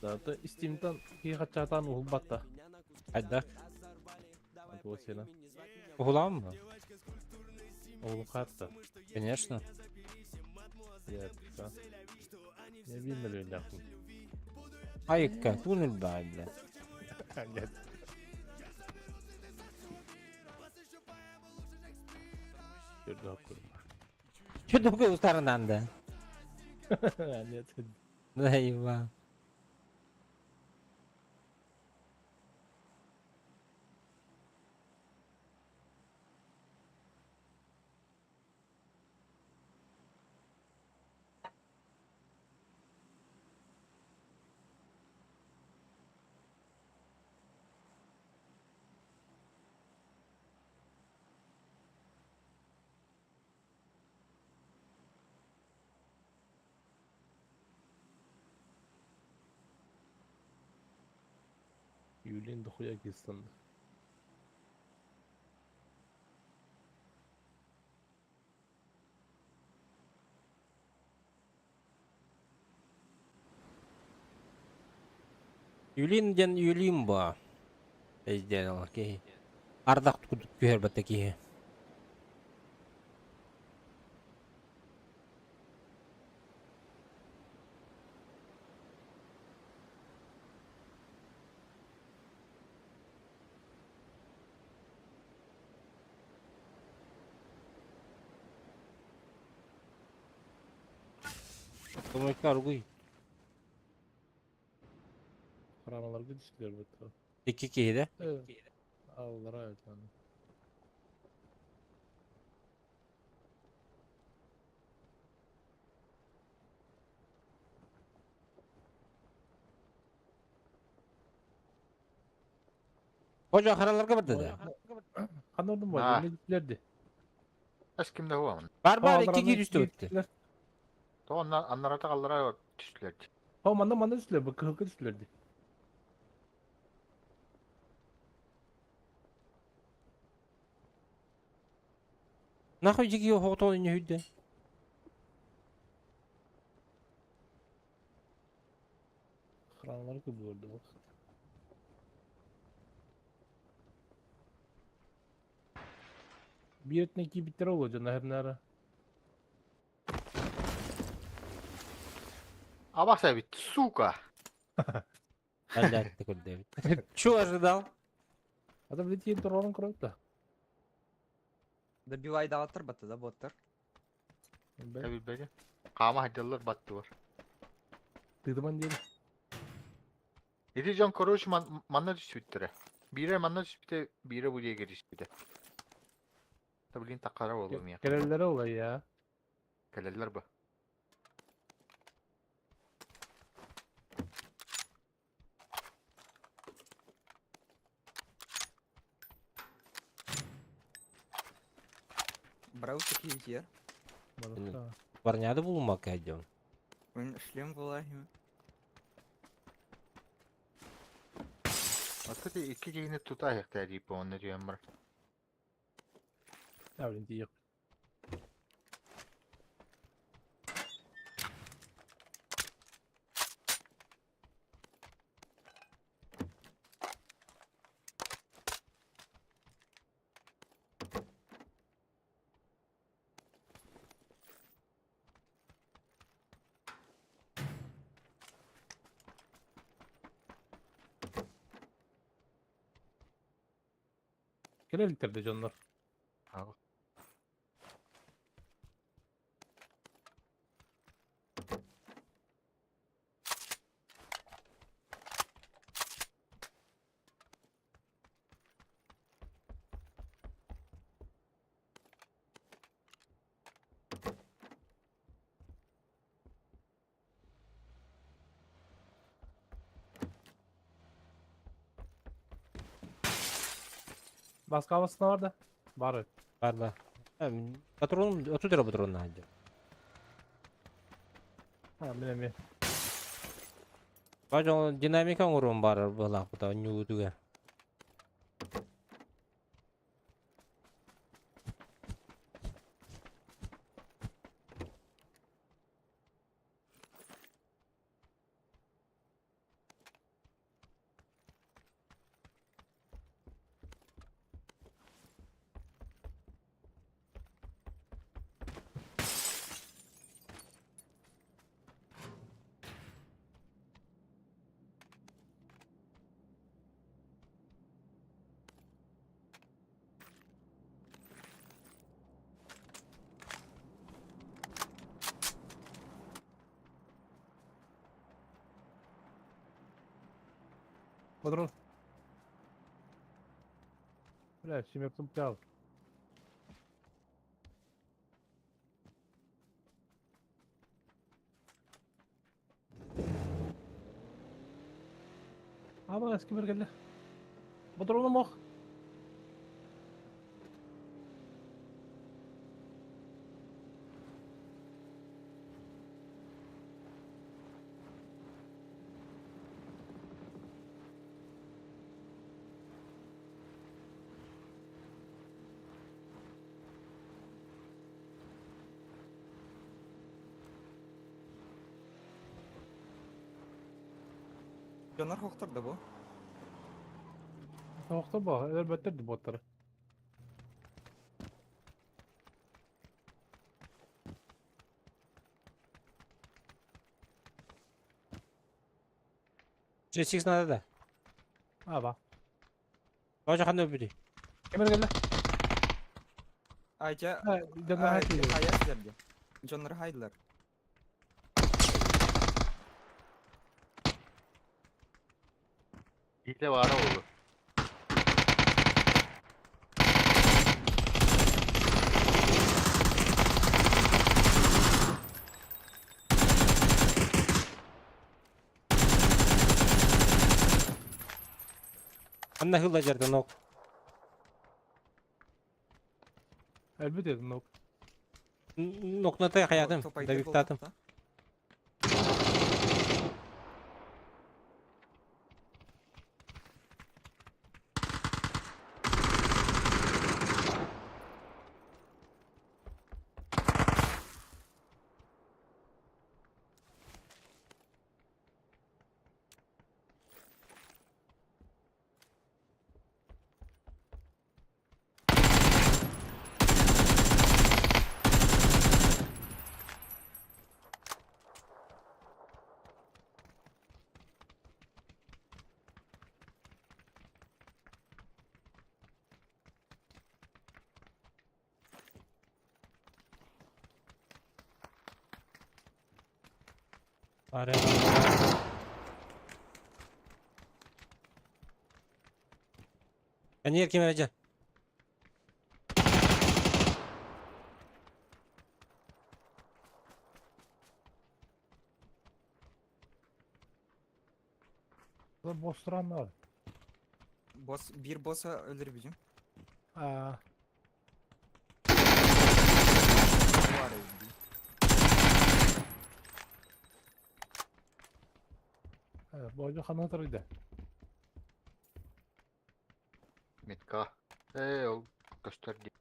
Да, Steam'тан киһи хаччаатаан уһулбатта. Хайда? Туох сена. Уһулаҕын mı? Уһулукаатта. Конечно. Я да. Не билмелеллээхпин. Айыкка, туун элбэҕэй, бля. Нет. Что такое устарынан да? Нет. Да, Иван. Юлин дохуя кистанна. Юлин диэн Юлин баа. Өйдөөн киһи. Ардах курдук түһэрбэтэ киһи. Томойка аргуй. Хараҥаларга түстүлэр бытта. Икки киһи да? Аллара этан. Hoca хараларга барда да? Ханна ордум бар, не түстүлэрди. Эс кимде хуамын? Бар бар икки киһи түстү бытты. То онна аннарата аллара түстүлэр. Хо манна манна түстүлэр, бу кыһылга түстүлэрди. Нахуй дьиги оһоҕотон үнүһүйдэ. Хараҥалар кыбыырды бу. Биир өттүнэн киирбиттэрэ буолуо дьон наһырнаара. Абас эбит, сука! Аллаатты көрдөбүт. Чё ожидал? А то блядь, тиийэн турарын көрөбүт да. Добивай даҕаттар батты да боттар. Билбэти. Хаама хадьаллар баттылар. Тыытыман диэн. Ити дьон короче манна түспүттэрэ. Биирэ манна түспүтэ, биирэ бу диэки түспүтэ. Да блин таккара буолуом я. Кэлэллэрэ ол я. Кэлэллэр бу. Брал такие те. Барняды булмакка идем. Шлем вылазим. Вот эти икки киһини тута иһэхтээ дии онно диэн бар. А, блин, тиийэх. Кэлэ иликтэр дьоннор. Басқа басына бар да? Бар. Бар бар. Патрон, отут эрэ патроннаах дьон. А, мин эмиэ. Бажон динамика оҥоруон баарар быһалаахпыта ньуутуга. Патрон. Бля, семерком пял. Ама кимер кэллэ. Патроном ох. Дьоннор хохтор да бу. Тоохтор бо, өлбөттөр ди боттар. 6 надо да. Аба. Боже ханна өлбүтүй? Кимер кэллэ? Айча Дьоннор хайдылар. хайа силерге. Дьоннор хайдылар. Hile var oldu. Ханна хылла жерде нок. Өлбүт дедим нок. Нокната хаятым. Топайдыр Давиктатым. болдuk да. Аре. Каньер ким эрэ Бұл бостыран бар. Босс bir boss'a öldür bizim. Аа. Var öldü. Боже ханна тұрды. Metka. Ee, ol gösterdi.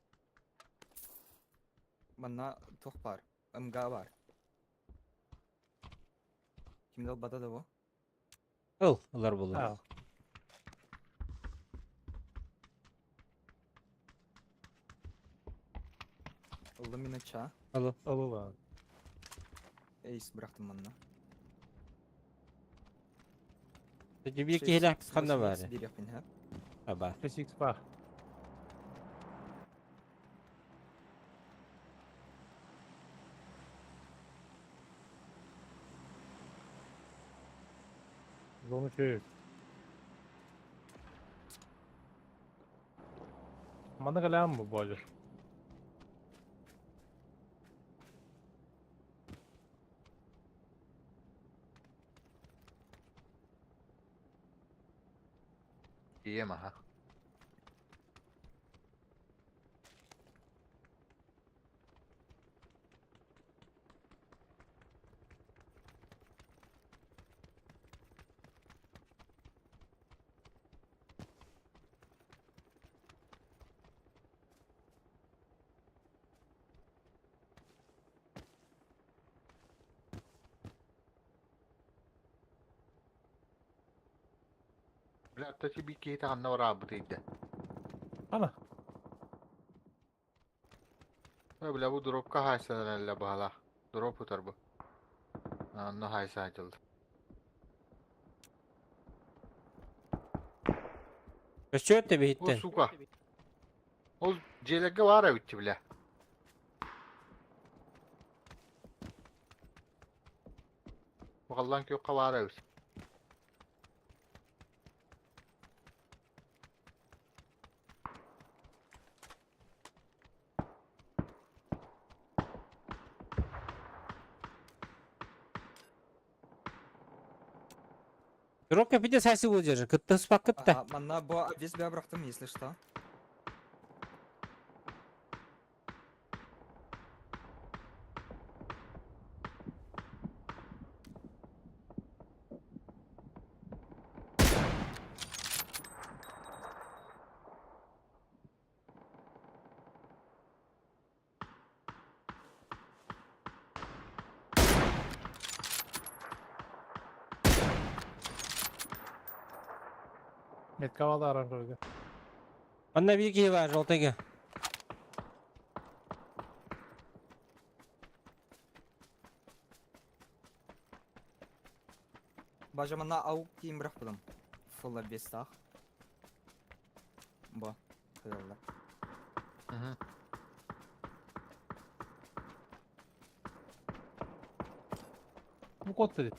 Manna toh var. MG var. Kimde o bada da bu? Ыл, ылар болар. Аа. Illumina ça. Алло. Ылы. Ace bıraktım manna. Бир киһилэх ханна бар. Bir yapın ha. Аба. 6x бар. Зону чөйүк. Маны калам бу боже. Diyem ha. Бля, тати би кейта ханна вара бутыйда. Ана. Бля, бу дропка хайсадан элле баhala. Дроп утар бу. Анна хайса açıldı. Өчөт те О, биһиттен. сука. Ол желеге бар битти бля. Бағалан көкке бар бит. Срок пиде сасы выдержи, кытта спакытта. Ага, манна бу весь бырахтым, если что. Меткавалда аранжырга. Манна биир киһи баар, жолтайга. Бажа манна аук тиим бырахпытым. Фулла бестах. Бо. Кыдаллар. Bu kod dedi.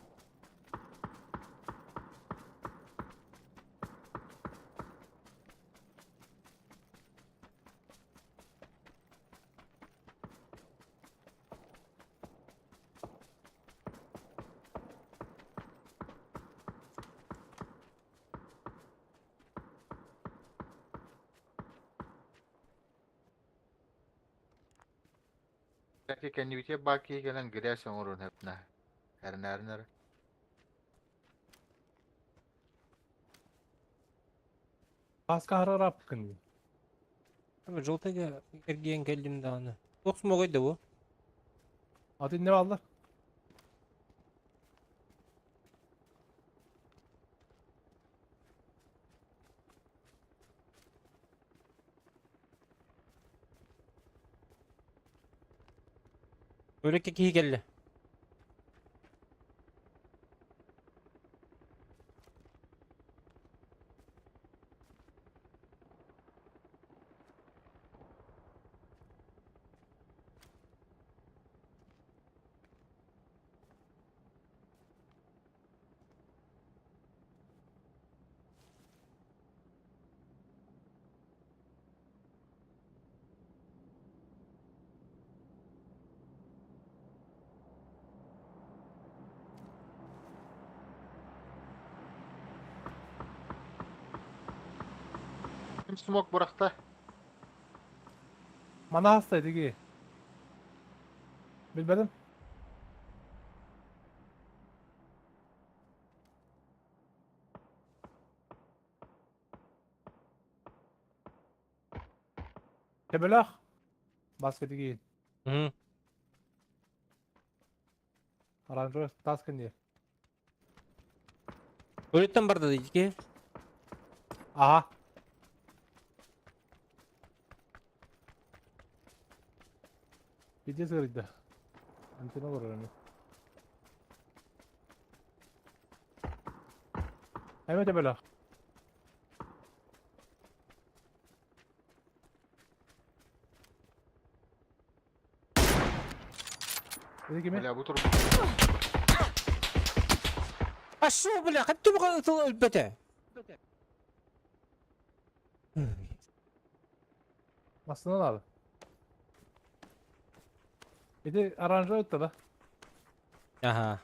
Belki kendi bitiyor baki gelen girersen orun hepine. Her ner ner. Баска харарап күн. Жолтайга эргиэн кэллим даҕаны. Туох смогой да бу? Аты не алды? Өлөккө киһи кэллэ. Kim smoke bıraktı? Mana hastaydı ki. Bilmedim. Tebelak. Basketi giyin. Hı. Aranjör taskın diye. Өлөттөн барды дейт ки. Aha. Video sırrıydı. Antena var öyle. Evet böyle. Dedi kimi? Бля, bu tur А шо, бля, хатты буга тыл өлбөтө. Aslında abi. Bir de aranjör etti la. Аха.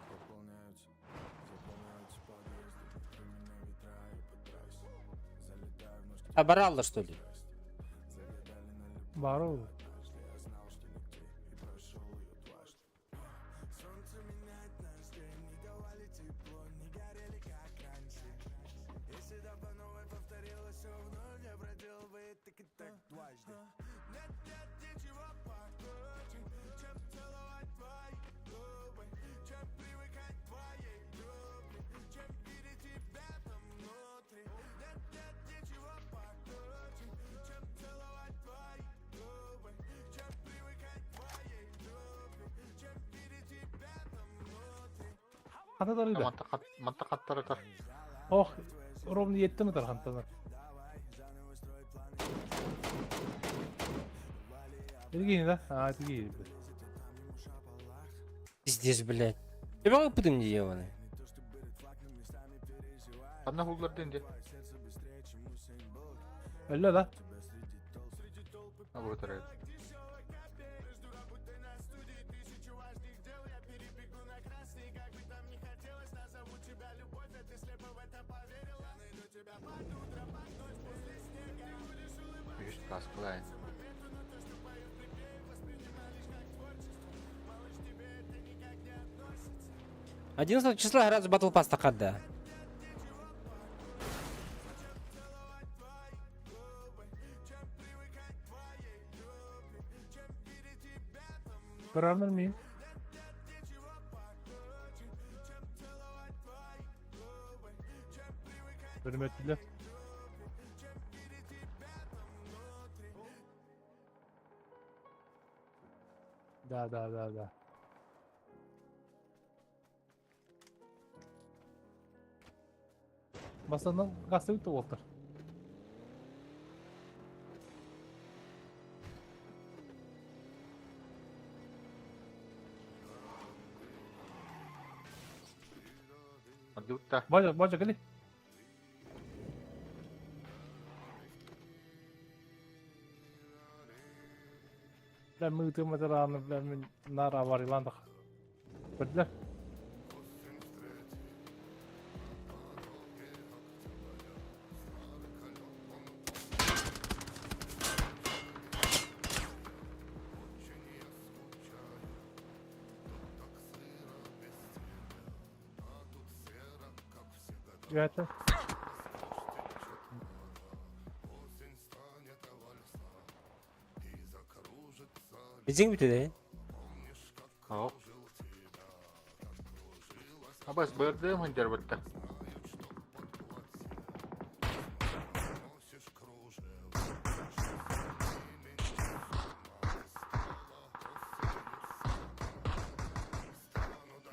Пополняются, заполняются подъезды Времена ветра и по трассе Залетаю в ночь к А баралла что ли? Загадали на любовь Var oldu. однажды Я знал, что нигде и прошел ее дважды Солнце меняет наш день Не давали тепло, не горели как раньше Если да по новой повторилось все вновь Я проделал бы и так и так дважды Нет, нет, ничего пока. Хата тарыйда. Манта хаттаратар. Ох, ровно еттим ытар хантанар. Илгини да? А, тиги. Пиздец, блядь. Тебя выпытым не ебаный. Ханна хуллар дэнди. Өллө да? Абы тарай. Үһүс таскалаайын. 11 числа раз батл пасс таххарда. Көрөрмөр мин. Hürmetliler. Да, да, да, да. Басынан гасты уолтар. Мандыбытта. Бажа, бажа, кели. Бля, мы ты матераны, бля, мин нара аварийландах. Көрдүлэр. Үөтэ. Бензин бүтүдэ. Оп. Абас бырдым хындер бытта.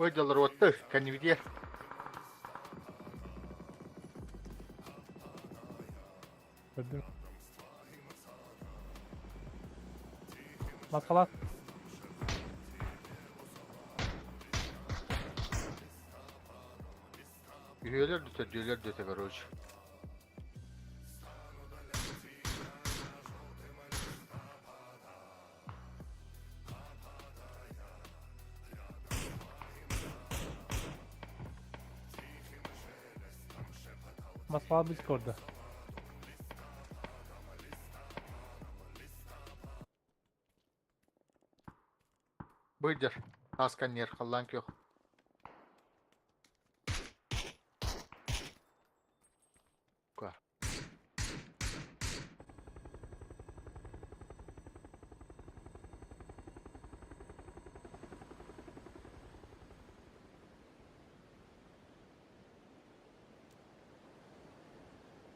Выдалар отты, кәнивде. Көрдүм. Маскалат. Üyeler de düğüler de короче. Маскалат бит көрдү. Быдыр. Асканер халлан көх. Ка.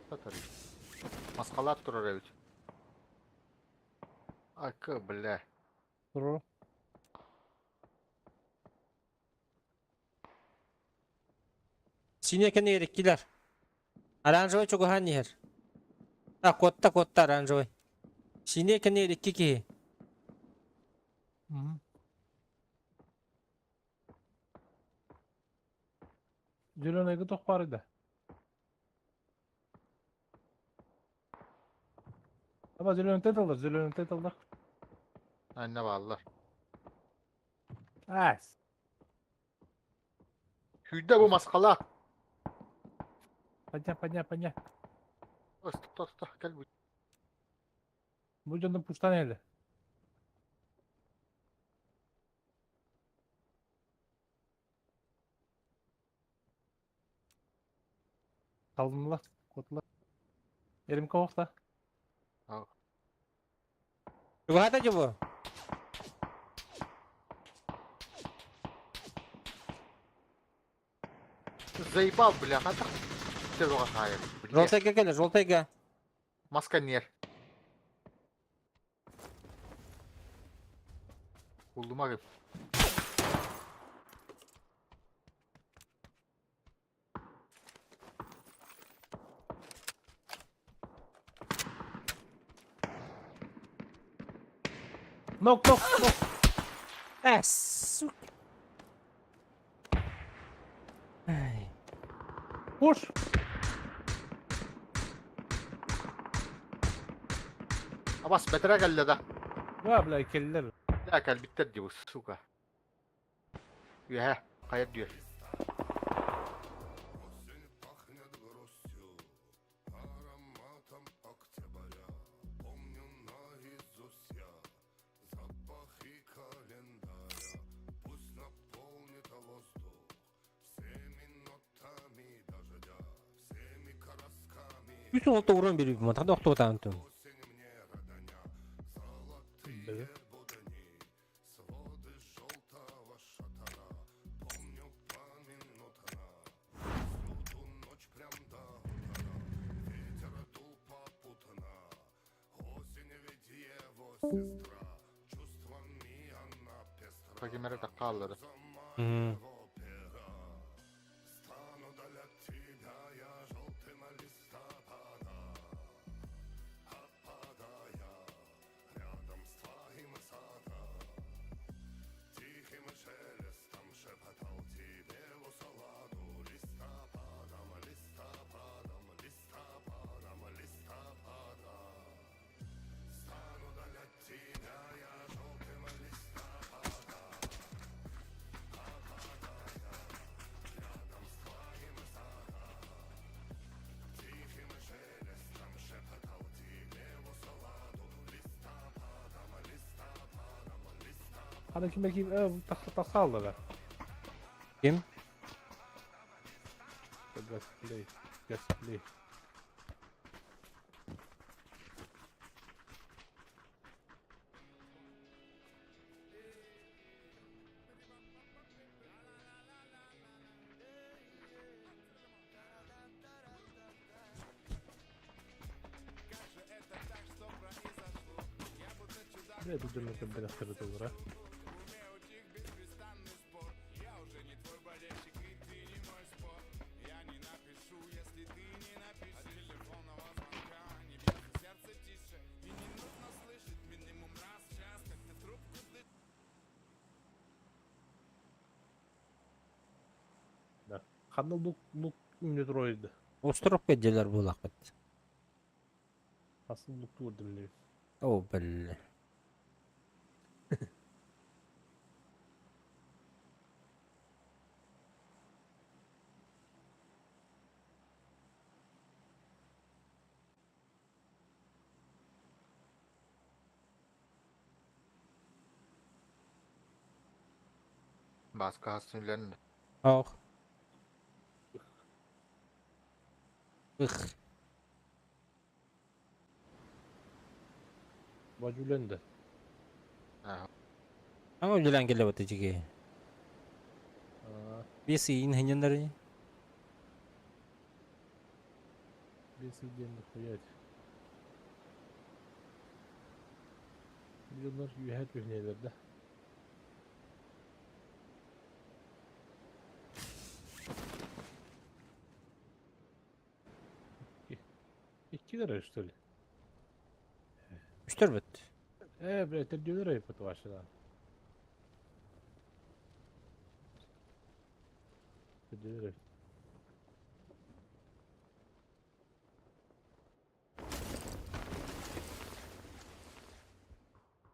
Татары. Маскалат турар эбит. Акы, бля. Туру. Сине кene эриккилер. Оранжевый чугухан иһэр. А, куотта, куотта оранжевый. Сине кene эрикки киһи. Мгм. Зеленыйга тох бар иде. Аба зеленый теталдар, зеленый теталдар. Анна баллар. Ас. Хүйдэ бу маскалат. Подня, подня, подня. Стоп, стоп, кел бу. Бу дьонно пуштан эле. Kalınlar, kotlar. Erim kovakta. Чугаһата дии бу. Заебал, бля, хата. Все хайр. Бля. Желтайга кэлэ, желтайга. Масканер. Уллума кеп. Нок, нок, нок. Э, сука. Ай. Пуш. Абас бэтэрээ кэллэ да. Да, бля, кэллэр. Да кэлбиттэр дии бу, сука. Үөһэ, хайа дүө. Үс уон тоҕуран биэрбиппин, ханна охтуотаан тун. Били. Кимэрэ таккааллары. Хана ким ким тахсаллара. Ким? Гасплей. Гасплей. Бля, тут дьоннор бэлэхтэрэ толора. Да. Ханна лук лук метроид. Остров кэддьэлэр буолахпыт. Асыл лук туурдум дии. О, бля. Бааска хас үлэн Ох. Ых. Бажүлэнде. Аңа үлелән келе бата жиге. Бес иин хыняннары. Бес иден хуять. Миллиондар юһәт юһнелер да. Иккилер что ли? Үстөр бит. Э, бля, тердилер айып ваша. Тердилер.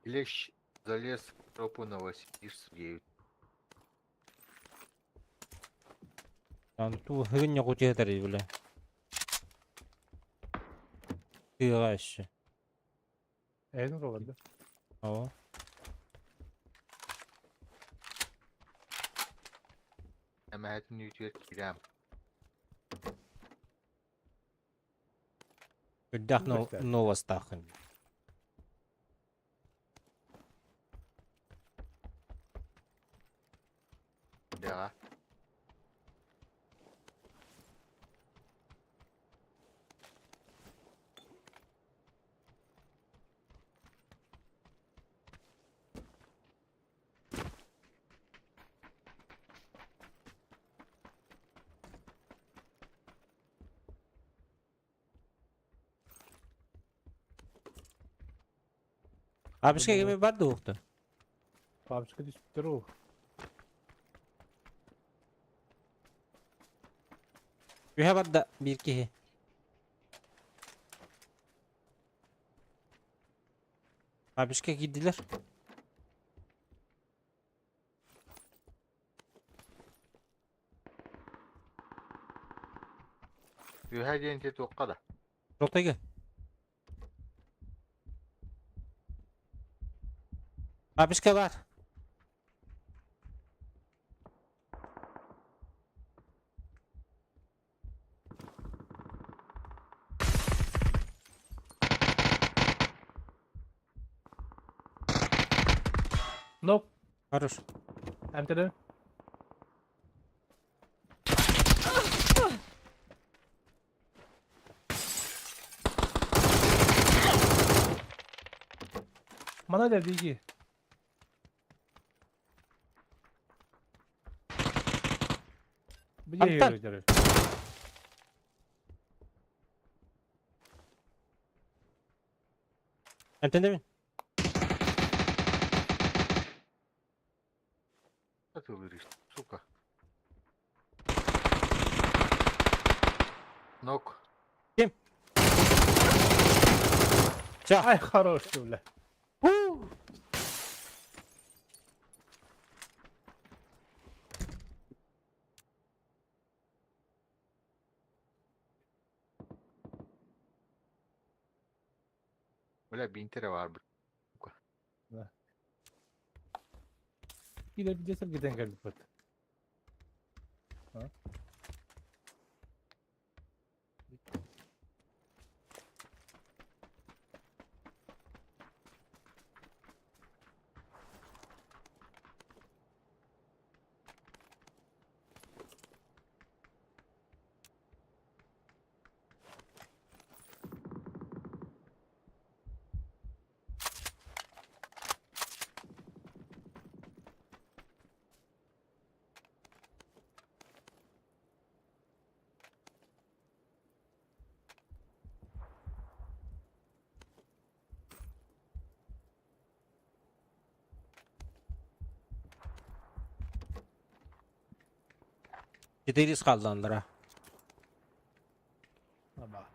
Лещ залез в тропу Новосибирск. Ан ту хыгын якутия бля. Тыга еще. Эйн роланда. О. Эмэһэтин үүтүгэр киирээм. Үрдэх новостахын. Да. Бабушка кими бар дуохтун? Бабушка түспүттэр ол. Үһэ барда биир киһи. Бабушка киирдилэр. Үөһэ диэн ити туохха да? Жолтайга. Бабушка бар. Нок. Хорош. Эмтэлэн. Мана да биги. Антон. Эмтэнэбин. Атылыр сука. Нок. Ким? Все. Ай, хорош ты, бля. Бля, бинтере var bu. Киирэ билдьэ сэргэтэн кэлбиппит. Четыре хаалланнара. Аба.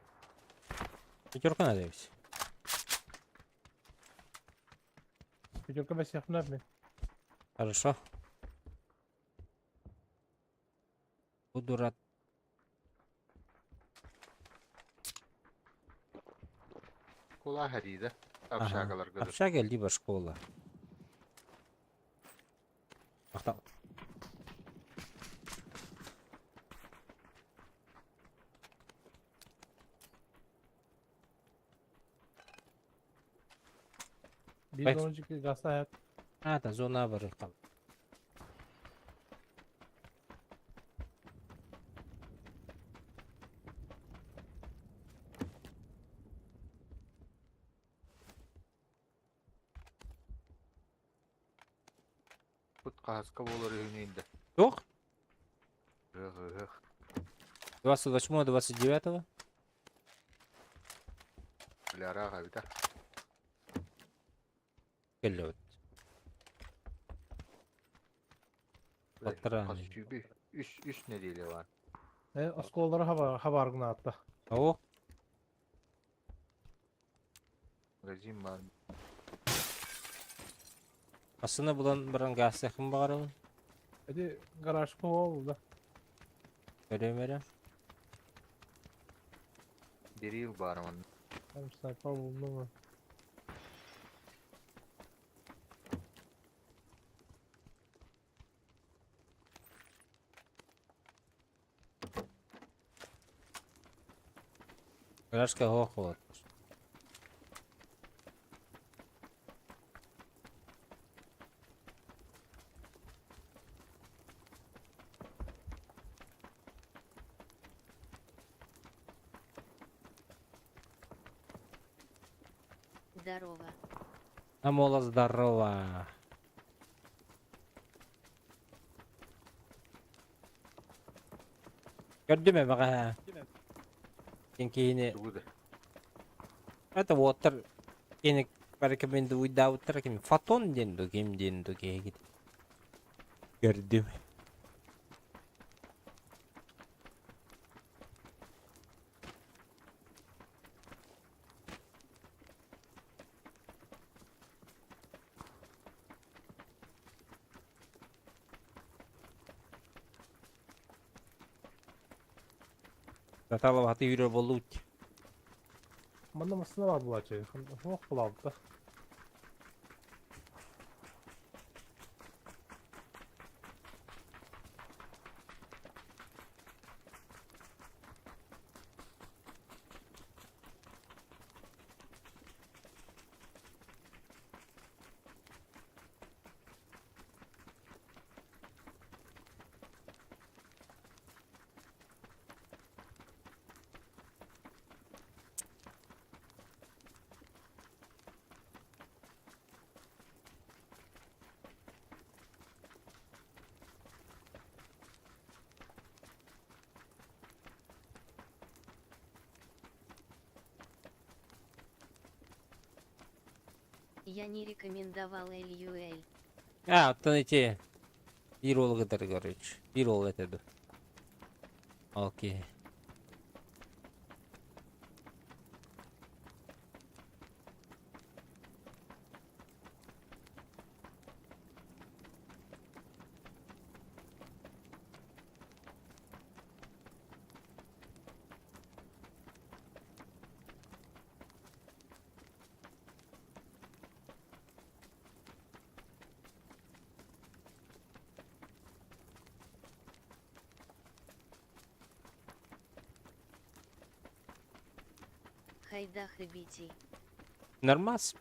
Пятерка надеюсь. Пятерка бэсиэхпинэ мин. Хорошо. Буду рад. Кула харида. Ага. Общагаларга. Общага либо школа. Махтал. Биир дончик гасаят. А, это зона барыхал. Пут хаска болар үһүнүндэ. Туох? Ых, ых. 28 29 Бля, эбитэ. Кэллэбит. Баттараан. Хас сүүбү үс үс нэдиэлэ бар. Э, оскуолалары хаба хабар гынаатта. О, Магазин бар. Ассына булан баран гаастыахпын баҕарабын. Эти гаражка ол да. Көрүөм эрэ. Берил бар онно. Там снайпер булдум. Гаражка оһох буолар. Здорово. Амола здорово. Көрдүм эмэҕэ. Киһини Тугу да. Это уоттар кини Порекомендуйдаабыттара ким? Фотон диэн дуу, ким диэн дуу киһигит. Көрдүм. Наталова хаты үүрэр буоллубут. Манна массыына баар буолааччы. Суох буолаабыта. Я не рекомендовал LUL. А, оттон эти биир уол кытары, короче. Биир уол этэ ду. Окей. Хайдах эбитий. Нормас.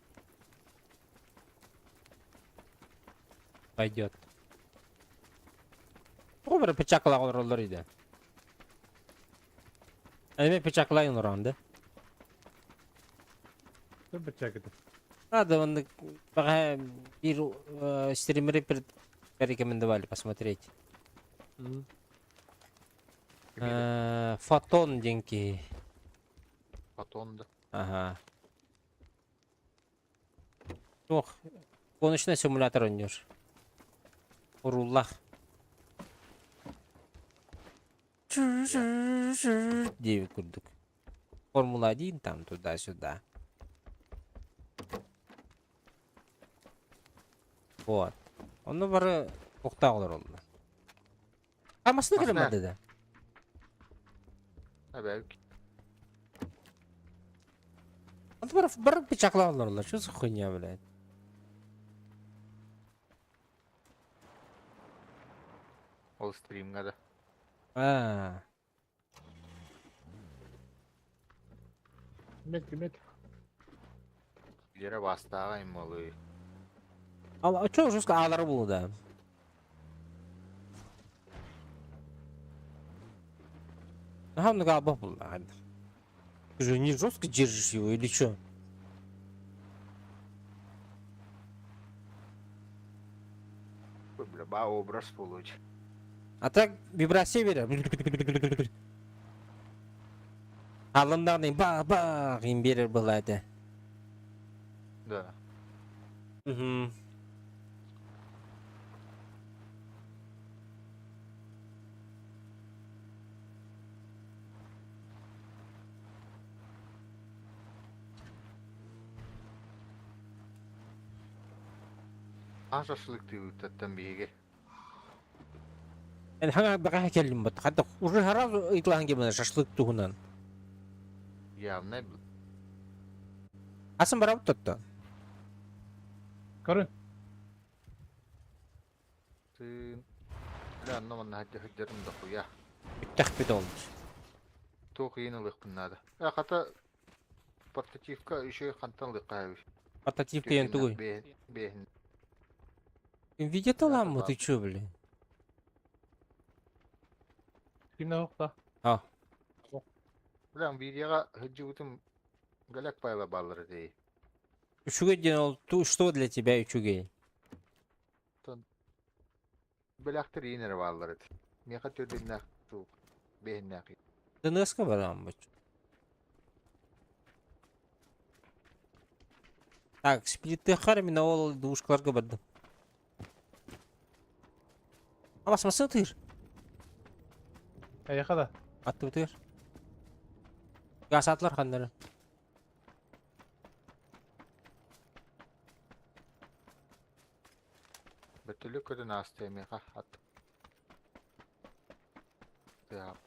Пойдет. Тоҕо бары печаклаах олороллор идэ. Эми печаклайын олорон да. Быччакыты. Надо он пока биир стримеры порекомендовали посмотреть. Фотон диэн киһи. Фотон да. Ага. Ох, гоночный симулятор оонньуур. Урууллах. Диэбит курдук. Формула-1 там туда-сюда. Вот. Онно бары туохтаах олороллор. А массыына кэлэн Массыына. барда да? Эбээбит. Онто бары бары печаклаах олороллор. Что за хуйня, блядь? Ол стримҥа да. Аа. Мет, мет. Лера бастааҕа иммалыы. Ал а чё жестко аалара булу да? Ага, много албах булла. Ты же не жестко держишь его или чё? Бля, ба образ получ. А так вибрация берер. Алындаҕына ба-бах им биэрэр была этэ. Да. Мгм. Аан шашлыктыыбыттан биһиги. Эн хаҥа бэҕэһээ кэллим бат. Хата уже сразу ыйыталаһан кэлбинэ шашлык туһунан. Явно Асан барабыт тоттон. Көрүн. Тыын. Бля, онно манна сылдьарым дохуя. Бүттэхпит ол. Туох иин ылыахпын наада. Э, хата портативка еще хантан ылыахха эбит. Портативка диэн тугуй? Бэһин. Видео таламмы, ты чё, блин? Кимнэ охта? А. Бля, видеоға сылдьыбытым галяк пайла бааллар этей. Үчүгэй диэн ол ту что для тебя үчүгэй? Бэлэхтэр иин эрэ бааллар этэ. Миэхэ төрдүннээх туу бэһиннээх ДНС-ка барааммыт. Так, сплиттыахха эрэ мин ол двушкаларга бардым. Абас масы ытыыр. Эйиэхэ да. Аттыбытыгар. Гасатлар ханнары. Бөтүлүк көтөн ааста эмиэхэ ат. Тыаап.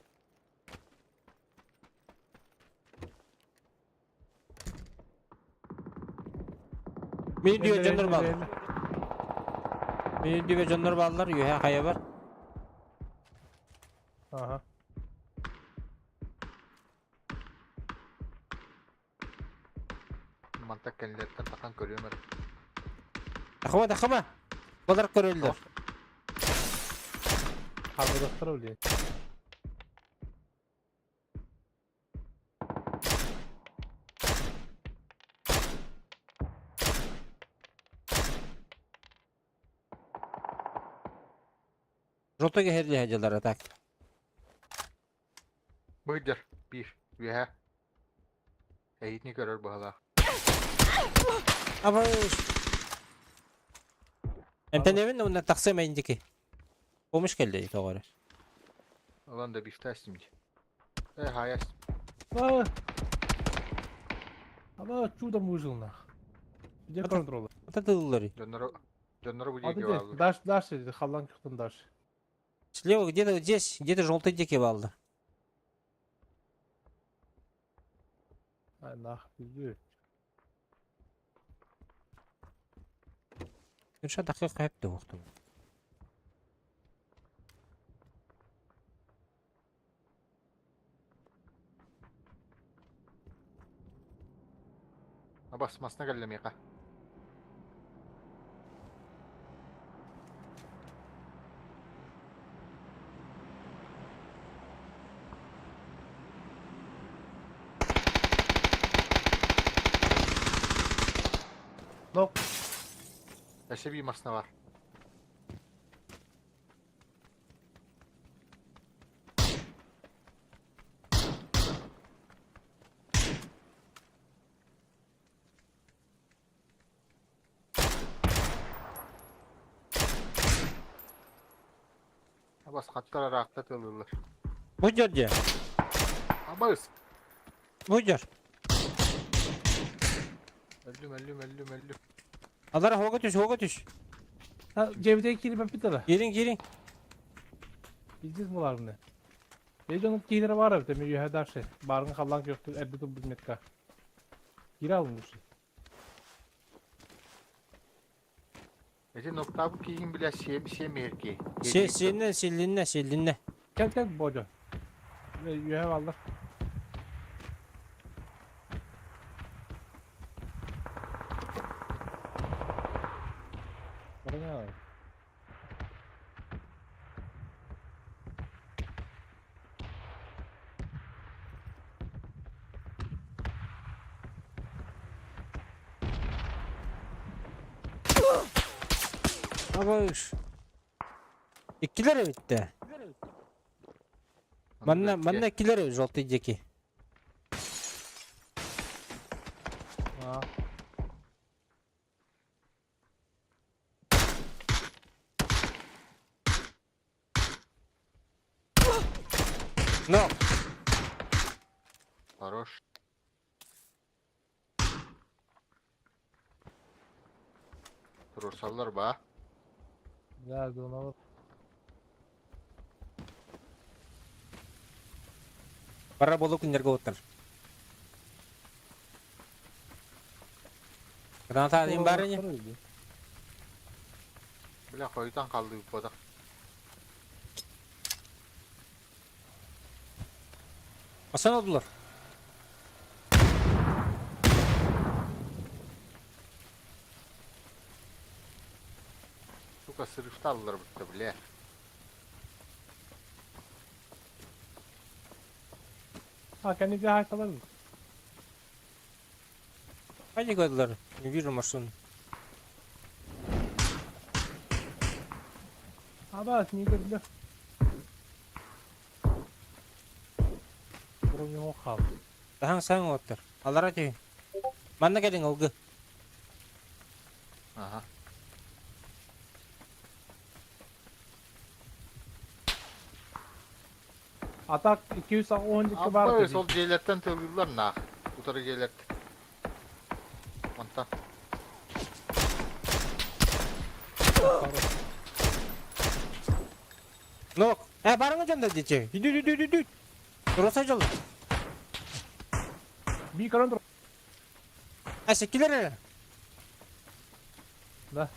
Мин үрдүгэр дьоннор бааллар. Мин үрдүгэр дьоннор бааллар, үөһэ хайа бар. Ага. Мантан кэннилэриттэн тахан көрүөм эрэ. Тахыма, тахыма! Балар көрөллөр. Хабырдахтара блядь. Жолтой кэһэрдиһэ дьыллара так. Быйдыр, биир, үөһэ. Эйитини көрөр быһалаах. Абыш. Эмтэнэбин уонна тахсыам эйиндики. Помощь кэллэ тоҕо эрэ. Ылан да бифтастим дии. Э, хаяс. А! Она чудом выжил нах. Где контролы? Ата тыллары. Дьонноро дьонноро бу А диэки где? бааллар. Дальше, дальше, халлан көхтөн дальше. Слева где-то вот здесь, где-то желтый диэки бааллар. Ай, нах, пиздец. Күншә дақиқ қайып та оқтым. Абас масна кэллэ миэхэ. Нок. Өссө биир масна бар. Абас хаттар араакта тылылар. Бу дьэ. Абас. Бу дьэр. Өллүм, өллүм, өллүм, өллүм. Алара хоға түс, хоға түс. Дьиэбитигэр киирбэппит да. Киириҥ, киириҥ. Пиздец буларны. Бэйдэ оннук киһилэрэ баар эбит, эмиэ үөһэ дальше. Баарыҥ халлаан күөхтүр эрдэ турбут метка. Киирэ алын лучше. Ити ноктаабыт киһиҥ билэ сиэм сиэм иһэр киһи. Се сиэннэ, силлиннэ, силлиннэ. Кэл кэл Бодьо. Үөһэ бааллар. Барыҥа. Абыш. Иккилэр эбит да. Манна манна иккилэр эбит желтый диэки. А. Но. Хорош. Турурсаллар ба. Да, зоналар. Бара болу күннэргэ уоттар. Граната один барыня. Бля, хойутан қалды бодақ. Асан oldular. Сука, сырышта алылар бітті, бля. А, кэнники хаайталар. Пойди көрдүлэр. Не вижу машину. Абаас, не көрдө. Броню хаал. Таһаҥ саҥ уоттар. Аллара түһүн. Манна кэлиҥ ылгы. Аха. А так 282 баар Аббай этэ сол дии. дьиэлэртэн тылыыллар наах. Утары дьиэлэртэн. Онтон. Нок. Э, барыңа дьонда дичи. Үдү үдү үдү үдү. Туруса жол. Бии көрөн тур. А секилер эрэ. Да.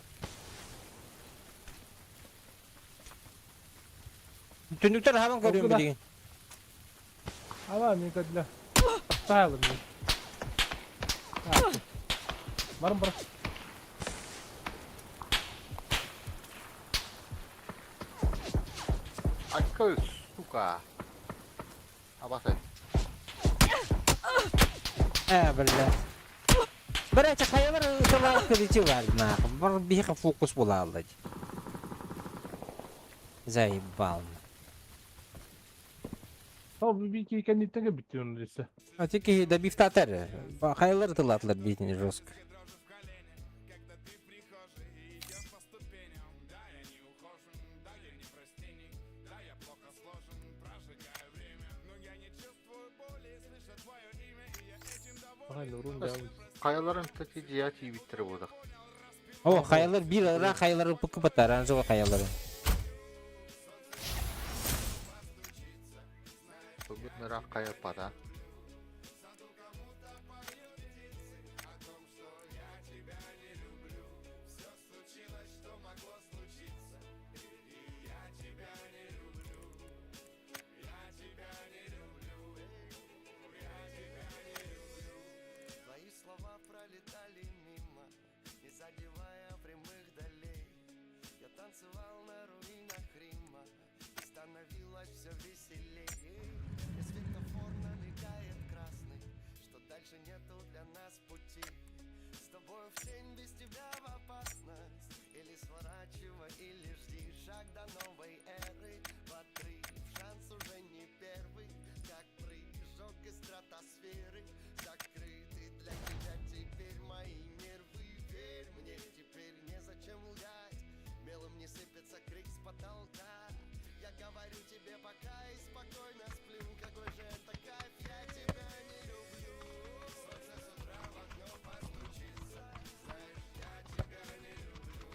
Түннүктэр хабан көрүм Oldu да. билигин. Ала мен көдүлэ. Тайлым мен. Барым бар. Айка, сука. Абасай. Э, бля. Бара чахаялар тылар кырычы бар нах. Бар биха фокус булалды. Заебал. Сол би ки кенниттен бүттү onu десе. А тики добивтатар. Хаялар тылатлар битин жестко. Ай, урун да. Kayaların öteki ciğer bittir burada. О, хаялар бир ара хаялар пукы батар, анжыга хаялары. Bugün merak kaya para. Твои слова пролетали мимо, не задевая прямых долей. Я танцевал на руинах Рима, и становилось все веселее. И светофор намекает красный, что дальше нету для нас пути. С тобой в тень, без тебя в опасность. Или сворачивай, или жди шаг до новой эры. В отрыв шанс уже не первый, как прыжок из стратосферы. Закрыты для тебя теперь мои нервы. Верь мне, теперь незачем лгать. Мелом не сыпется крик с потолка. Я говорю тебе пока и спокойно сплю. Какой же это кайф, я тебя не люблю. Солнце с утра в окно постучится. Знаешь, я тебя не люблю.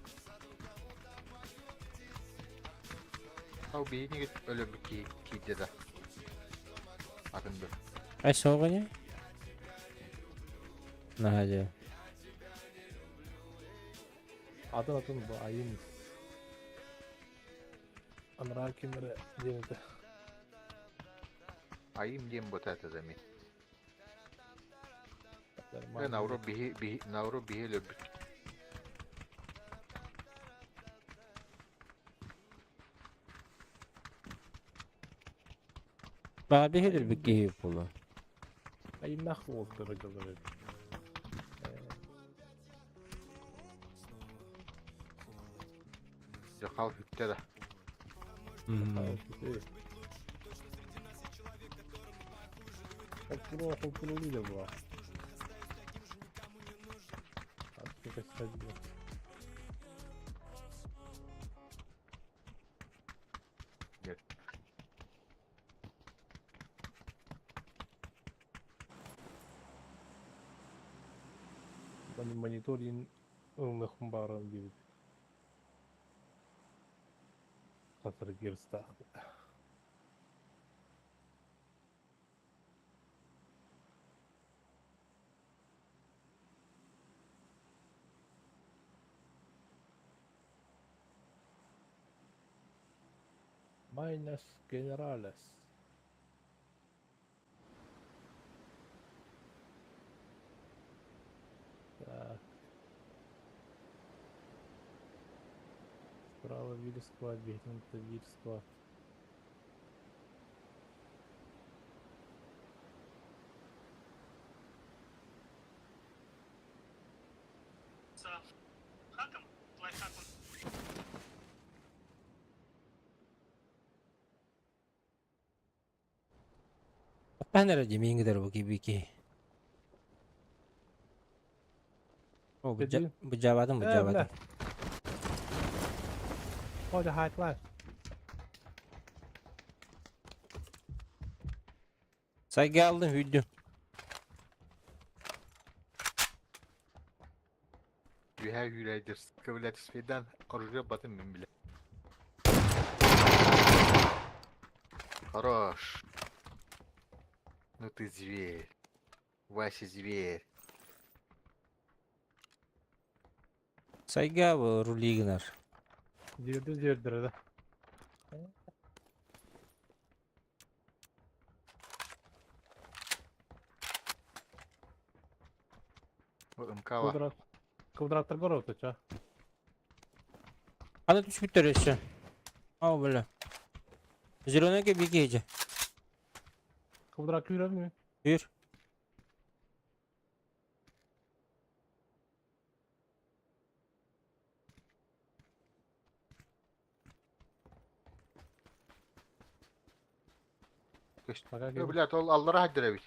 В саду кому-то поют птицы о том, что я Au beyni git öyle bir ki ki de. Akındı. Ай соғыне? Нахажа. Атын атын бу айым. Анра кимдер диэбитэ. Ayım diyeyim bu tata zemi. Ve navro bihi bihi navro bihi löbük. Бага бихедер бик киһи болу. Айымнах уолтары дылыр. Yakal hütte de. Холкуро холкуро да була. Gel. Мониторин ыллыхын бааран диэбит. Хатыр герстаах. Майнас Генералес. Так. Справа Виль склад, Вильнта Виль склад. Панера демингдер бу кибики. О, Кедин. быдьаабатым, Э, быдьаабатым. бля. О, хайтлар. Сайга алдым, үйдүм. Үһэ үүрәйдер, блядь, свидан оружие батын мин биле. Хорош. Ну ты зверь. Вася зверь. Сайга рулигнар. Зверди звердир да. МК Квадрат. Квадраттар бар отуча. Аны түспүттэр өссө. Ау, бля. Зеленый беги же. Квадрат күйрәм Yürü. Пока Э, блядь, ол аллара хаддыра бит.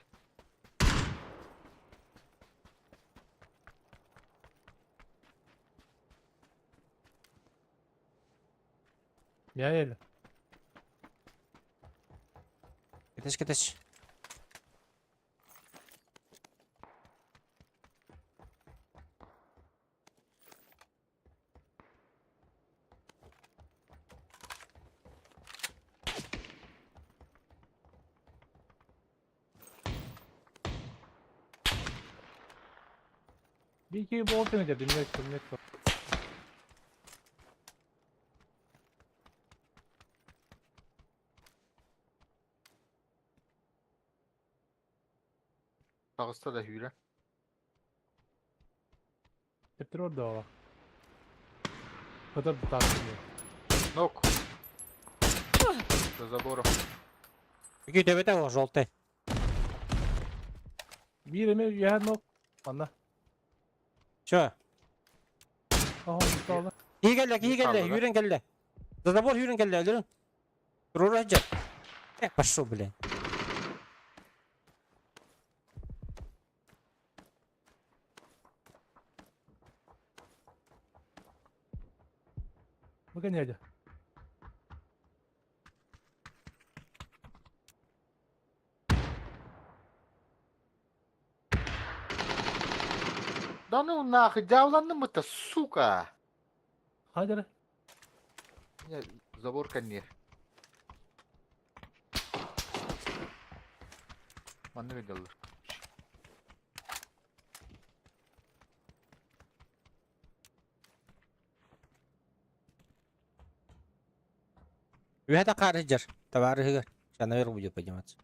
Я ел. Кетеш, кетеш. Bir iki bu ortaya dedim. Net net. Тағыста да hüyre. Teptir orada ola. Kadar tutar. Нок. За забором. Беги, төбөтө ол желтый. Bir emi yer nok. Anla. Чё? Aha tutar. Кии келле, кии келле, Қалды, да? юрен келле. За забор юрен келле, өлөрүн. Рура жа. Э, пошел, блин. Bakın nerede? Да ну нахуй, дявланным-то, сука! Hadi. Не, забор не. Манны виделлер. Үһэ тақары жар. Товары Сейчас наверх будет подниматься.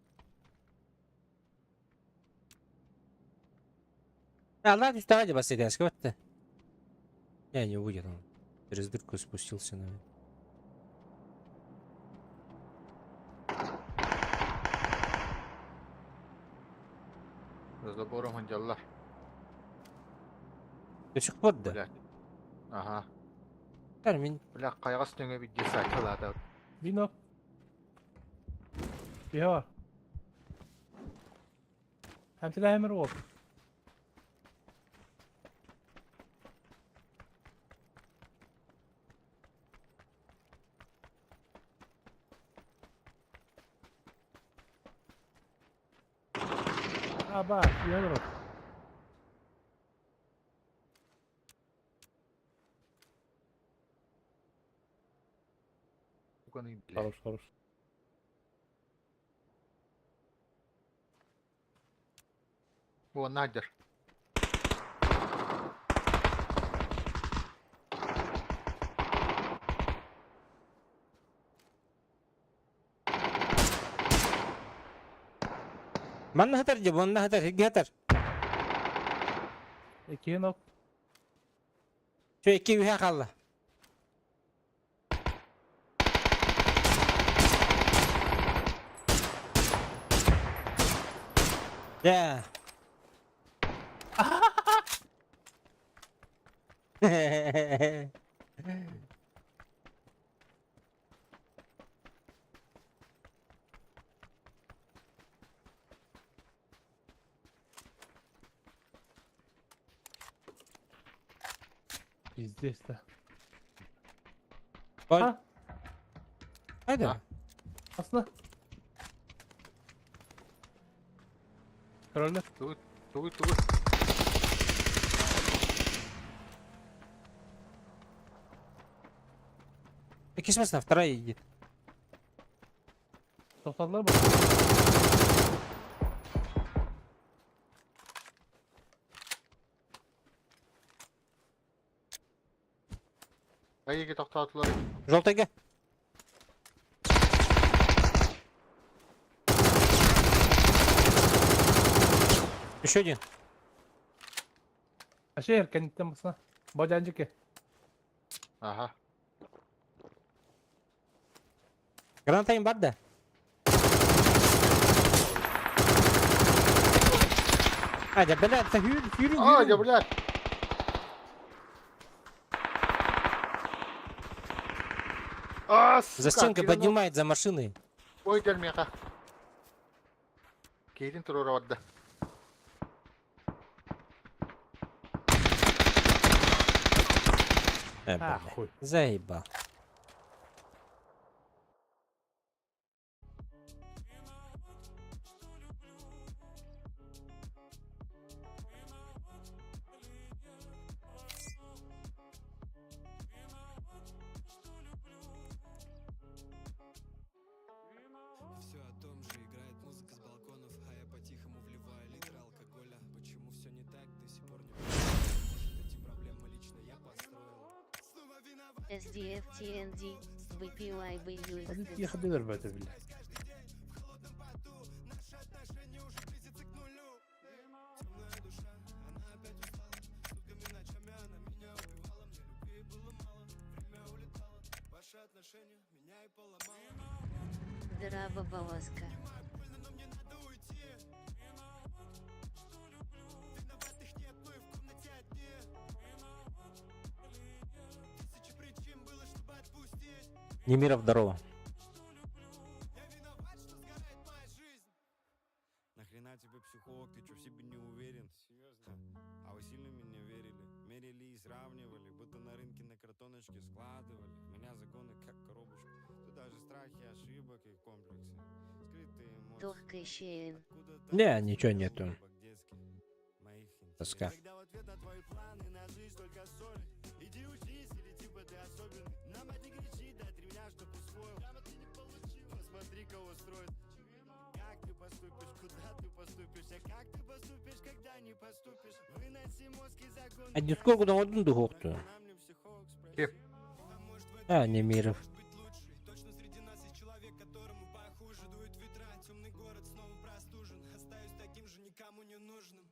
А, ладно, вставай, бассейн, вот-то. Не, не будет он. Через дырку спустился, наверное. За забором ханжаллар. До сих пор, да. Блядь. Ага. Мин Бля, кайгас төңө бит десайталады. Bir nok. Bir var. Hem silah emir ol. Ha bak, iyi olur. Сука, бля. Хорош, хорош. О, Надер. Манна хатар же, манна хатар, хигги хатар. İki nok. Чё, икки үһэ қалла. Да. Пиздец да. Ой. А? Хайда? Асна. Король. Тугу тугу тугу. Иккис вторая едет. Тоқтадылар mı? Айеге тоқтатылар. Желтыйга. Еще один. Ашер, кенттен басына. Бадянчики. Ага. Граната им бар да? А, да, бля, это хюр, хюр, А, я, блядь. А, сука, За стенкой кирен ол- поднимает за машиной. Ой, дәл меха. Кейдин турура барда. Бля. Хуй. Заебал. Все о том же играет музыка с балконов, а я по-тихому вливаю литр алкоголя. Почему все не так, до сих пор не понимаю. Может, эти проблемы лично я подстроил. SDFTND, Hadi BPYBUXX. yıkabilir böyle bile. Драба Баласка. Немиров, здорово. Нахрена тебе психолог, ты чё в себе не уверен? Серьезно? А вы сильно меня верили? Мерили и сравнивали, будто на рынке на картоночке складывали. Меня загоны как коробочку. Тут даже страхи, ошибок и комплексы. Скрытые эмоции. Тохкайшеен. Откуда-то Не, ничего нету. улыбок детских, моих Тоска. интересов. Когда в ответ на твои планы на жизнь только соль. Иди учись или типа ты особенный. Нам не кричи, дай три дня, чтоб усвоил. Грамоты не получил. Посмотри, кого строит. Как ты поступишь, куда ты поступишь, а как ты поступишь, когда не поступишь? Выноси мозг из загона. А дискорду он один духовту. Нам не психолог, спроси. Кем? А, Немиров. Точно среди нас есть человек, которому похуже. Дует ветра, темный город снова простужен. Остаюсь таким же никому не нужным.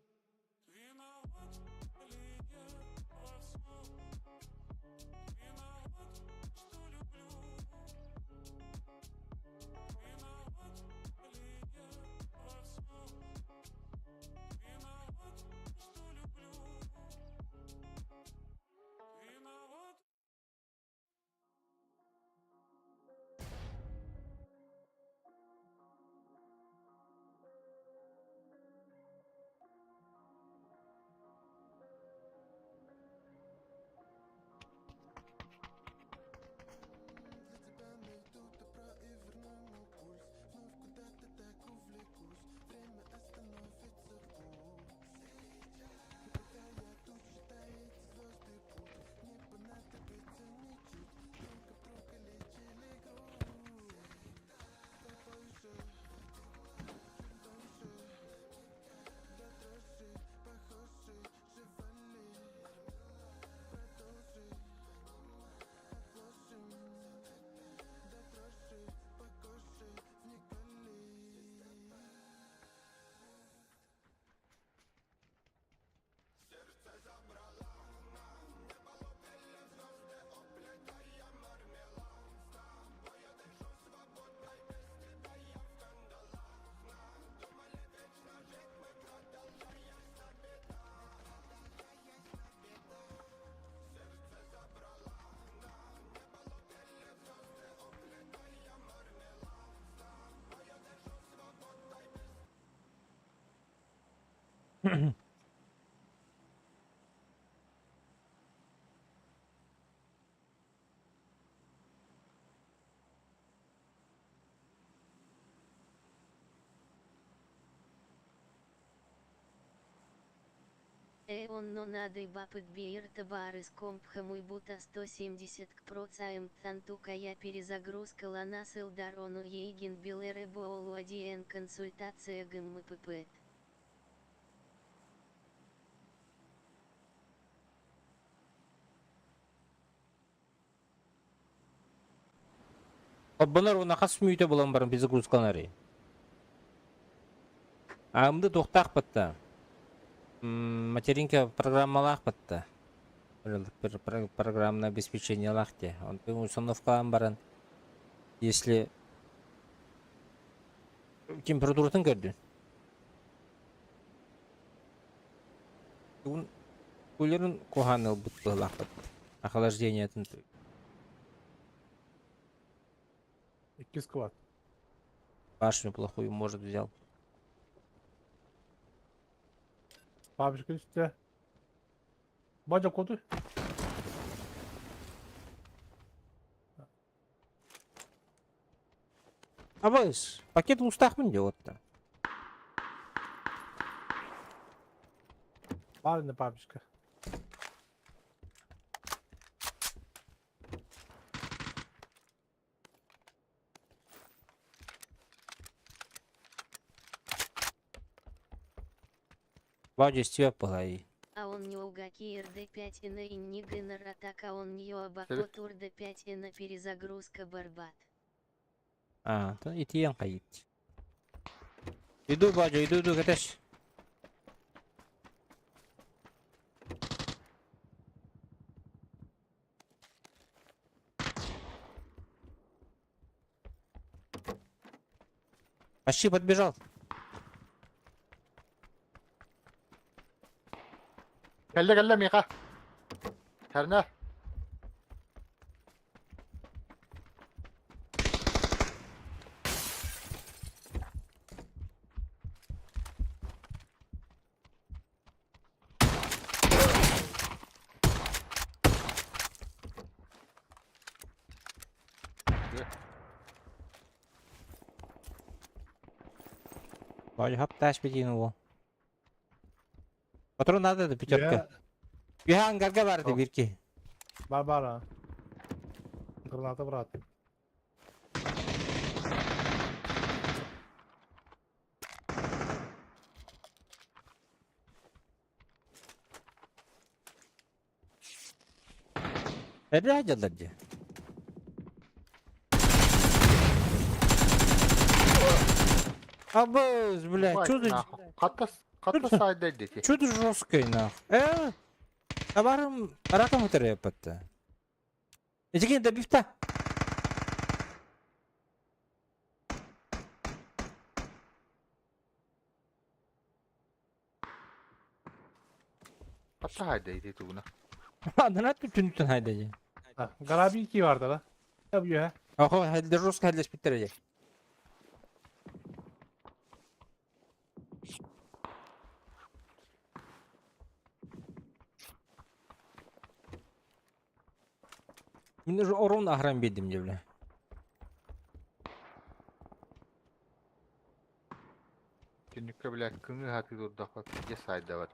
Онно наадыйбаппыт биир табаарыс компхомуйбута 170 кпроцаемтан тукая перезагрузкалана сылдар ону эйигин билэрэ буолуо диэн консультация гыммыппыт. Холбонор уонна хас мүнүүтэ булан баран перезагрузкаланарый? АМД туохтаах батта? Материнка программалаах батта. Программное обеспечениелаах те. Онтон установкалаан баран, если температуратын көрдүн. Тугун кулерын куһаан ылбыт быһыылаахпыт. Охлаждениетын Иккис склад. Башню плохую, может, взял. Бабушка үстэ. Бажа коту. Абыс, пакет устаахпын дии отта. Баар бабушка. Баадьа истибэт буолай. А он не угаки РД5 на иннигенер атака он не обакотур Д5 на перезагрузка барбат. А, то итиэн хайыт. Иду, Баадьа, иду, иду, кэтэс. Почти подбежал. Кэллэ кэллэ миэхэ. Тэрнэ. Валя, хап таш бедин его. Патрон надо, это пятерка. Үһэ ангарга барды О. бирки. Бар бар а. Граната брат. Эрэ дьаллар дии. Абыз, бля, Ебать, чё ты, нахуй. Хатта хатта сайда дети. чё ты жесткий, нахуй? Табарым раком өтөрөйөппөттө. Итигин да бифта. Хатта хайда ити тугуна. Адына түтүнүттэн хайда дии. Гараби ки бар да. Я бу Охо, хәлдер жестко хәлләшпиттер дии. Мин уже орон ахран биэрдим дии бля. Түннүккэ бля кыҥыы хатыы турдахха дьэ сайда бар.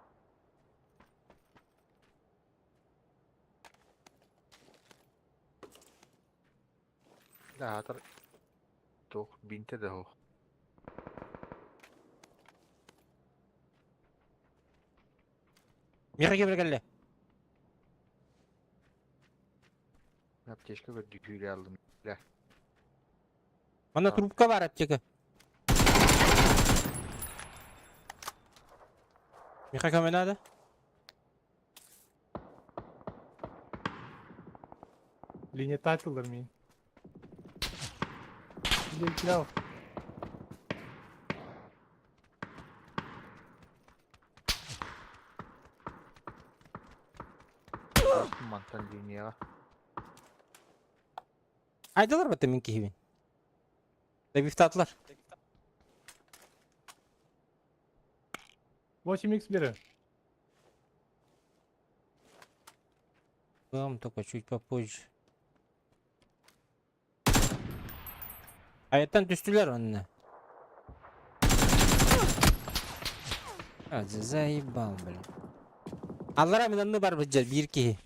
Аатар туох бинтэ да суох. Миэхэ ким эрэ кэллэ. Аптечка көрдүү алдым. Бля. Манна трубка бар аптека. Миэхэ көмө надо? Линия тайтылдар мин. Килер Мантан линияҕа. Айдалар бата мин киһибин. Добивтаатылар. 8x бери. Вам только чуть попозже. Айаттан түстүлэр онно. А, заебал, блин. Аллара мин анны барбыт дьэ биир киһи.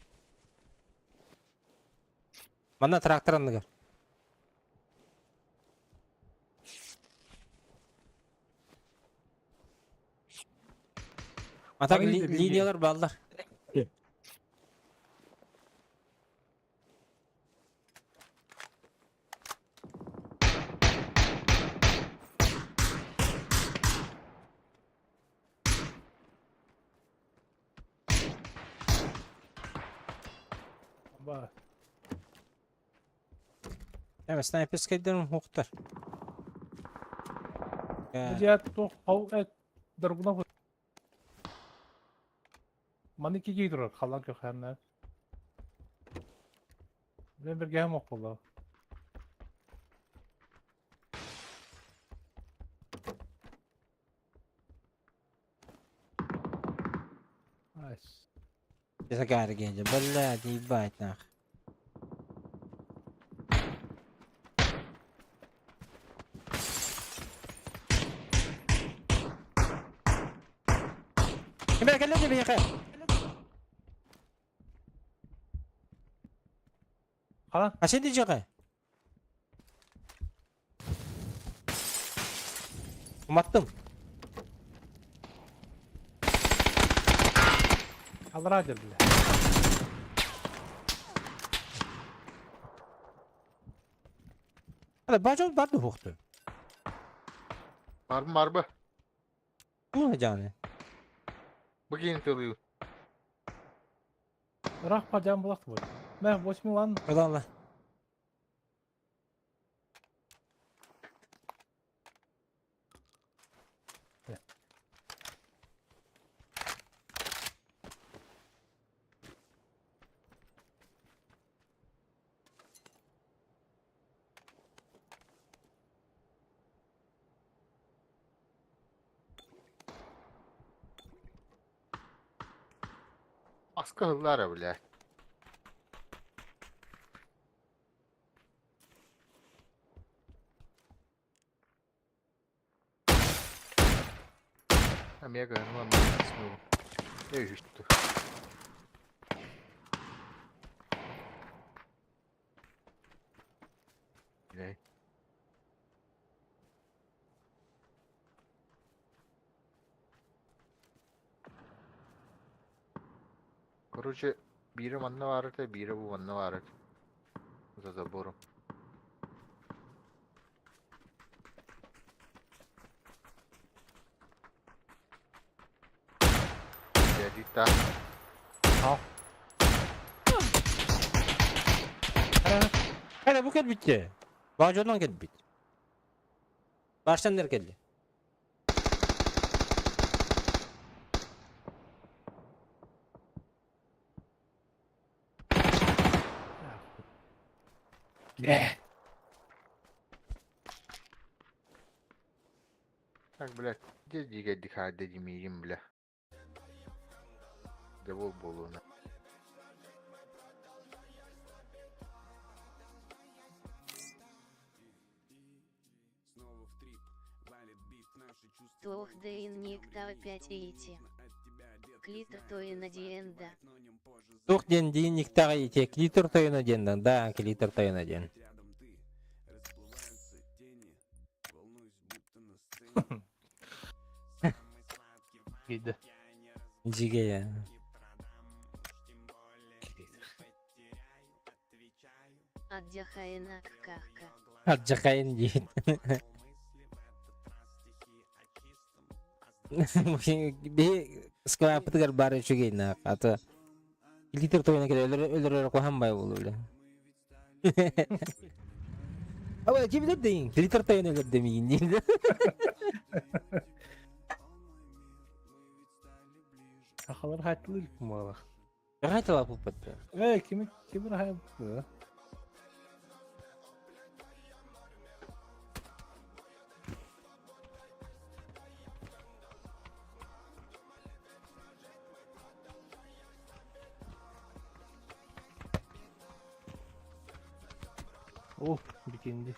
Манна трактор анныгар. А так линиялар бааллар. Ба. Эми снайперскайдан уһуктар. Бу туох хау эт доргуна Маны киги турар халан көхәннәр. Мен бирге һәм окулла. Найс. Загар генди, блядь, ебать нах. Кимбер кэллэ дии биһиэхэ. Хала. А сен дижэҕэ? Уматтым. Аллараа дьэ бile. Ала бажол бар дуһуохту. Барбы марбы. Бу жаны. Бу киин тылыы. Ыраах падьян булах буолар. Мэ, 8 лан. Ылан Аска ыллара, бля. Эмиэ гынан Өйүстү. Бля. Короче, биирэ манна баар этэ, биирэ бу манна баар этэ. За забором. Дядя Ал. Хайа бу кэлбитчэ. Баажонон кэлбит. Баштан кэлли. Так, блядь, где дикая дыхает, дяди мирим, бля. Да бол болуна. Тох да и никта опять идти. Клитр то и на диэнда. Тух диэн диин никтаҕа ити клитор тойоно диэн да клитор тойоно диэн. Киирдэ. Дьигэ я. Отдяхаина кахка. Ардьахайын диэн. Би склапытыгар баар үчүгэй наах ата клитор тойоно кэлэ өлөр өлөрөр куһаан бай буолуо бile. Аба ким билэр дейин клитор тойоно өлөр демиин диин. Сахалар хаттылыр кумалах. Хайта лаппыт. Э, кими кими хай. О, бикинди.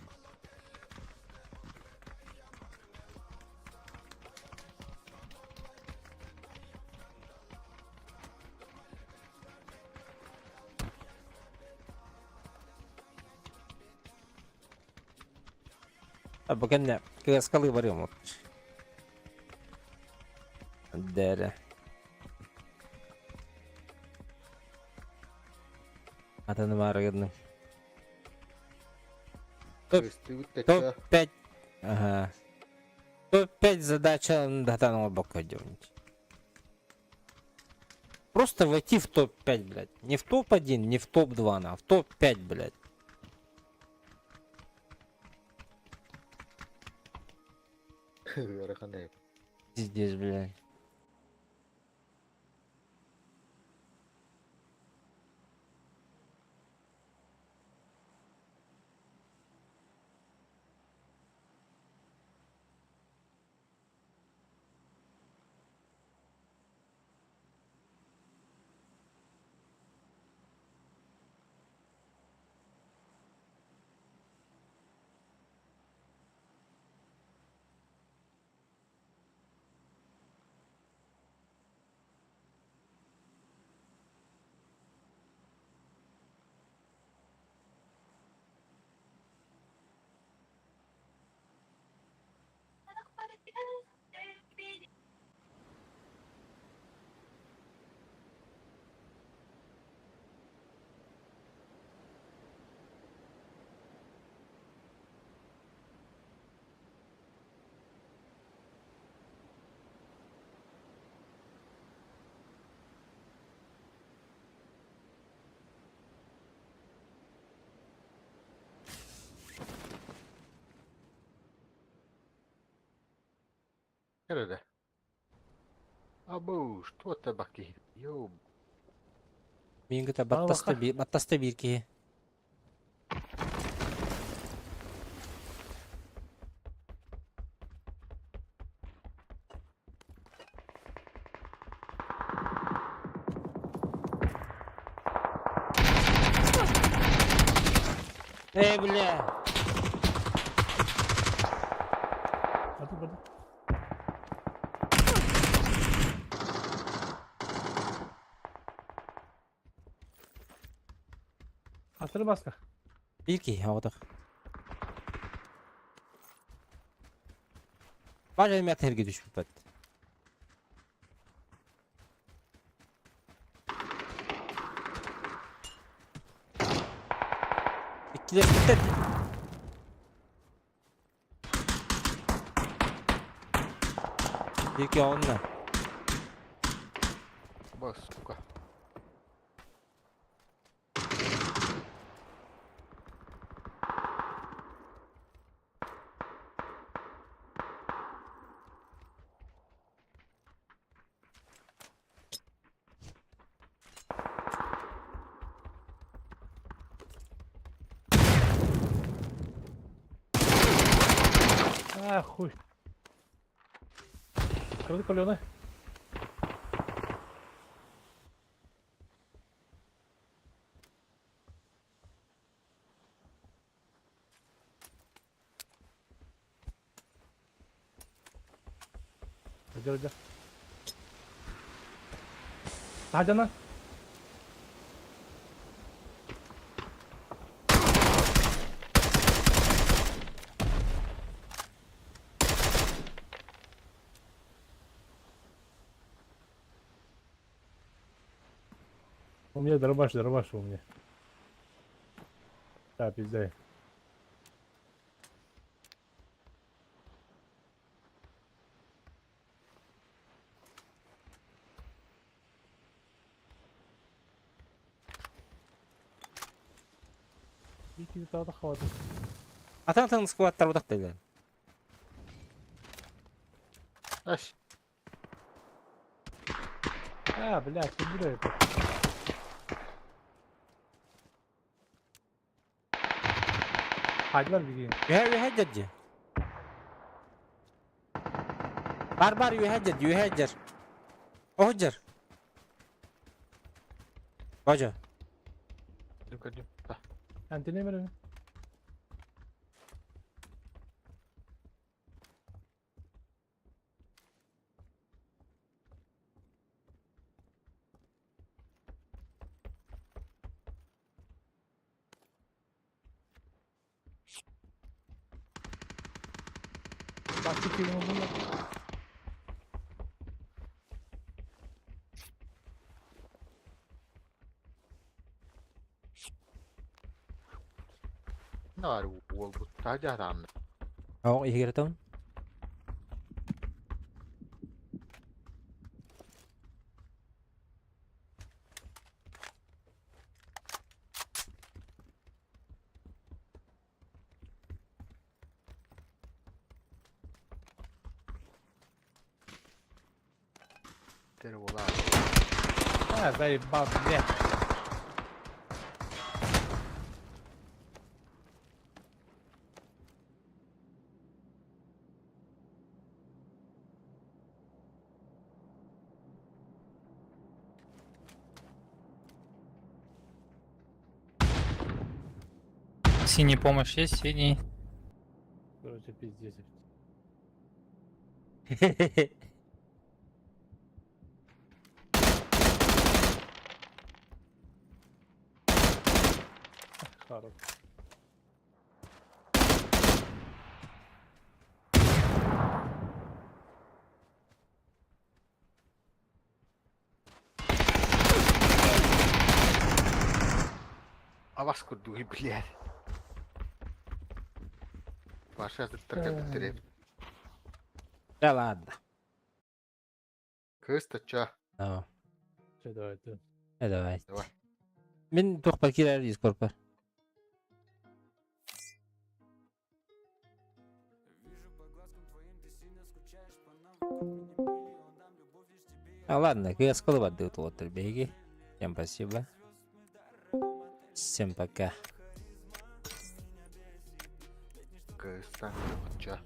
Бу кэннэ кыаскалыы барыам вот. Дэрэ. Атыны баарыгын. Топ-5. Ага. Топ-5 задача датан оҥорбокко делать. Просто войти в топ-5, блядь. Не в топ-1, не в топ-2, а в топ-5, блядь. Ыарахан эбит. Пиздец, блядь. Кэрэрэ. Абу, что табаки? Йоу. Мин кытта баттаста биир баттаста биир киһи. Эй, бля! Барды барды. Атыры баска. Биир киһи оҕотох. Баар элмэт эргэ түспүппэт. Иккилэспиттэр. Биир киһи оҕунна. Бас, сука. А, хуй. Кырды колёны. Ödür ödür. Hadi lan. У меня дробаш, дробаш у меня. Да, пизда. Икки тағы хавады. Атын-атын сквадтар утахтылар. Ась. А, блядь, ты бля это. Хайдылар бигин. Үһэ үһэ дьэрдьи. Бар бар үһэ дьэрдьи үһэ дьэр. Оһу дьэр. Бажа. Көрдүм. Антене берем. Бачча киирэн ыллым. Нар уолбуттаа дьараанна. Оҕо иһигэр этон. Тэр уола. А, заебал, бля. Синий помощь есть? Синий. Короче, пиздец. Хорош. Абас курдугуй, блядь. Паша зыттар кэлбиттэр Да ладно. Кыыс тачча. Аа. Все, давайте. Э, давай. Давай. Мин туохпар киирэр дискорпар. А ладно, кыас кылыбардыы туоттар биһиги. Всем спасибо. Всем пока. Кыыстан ча.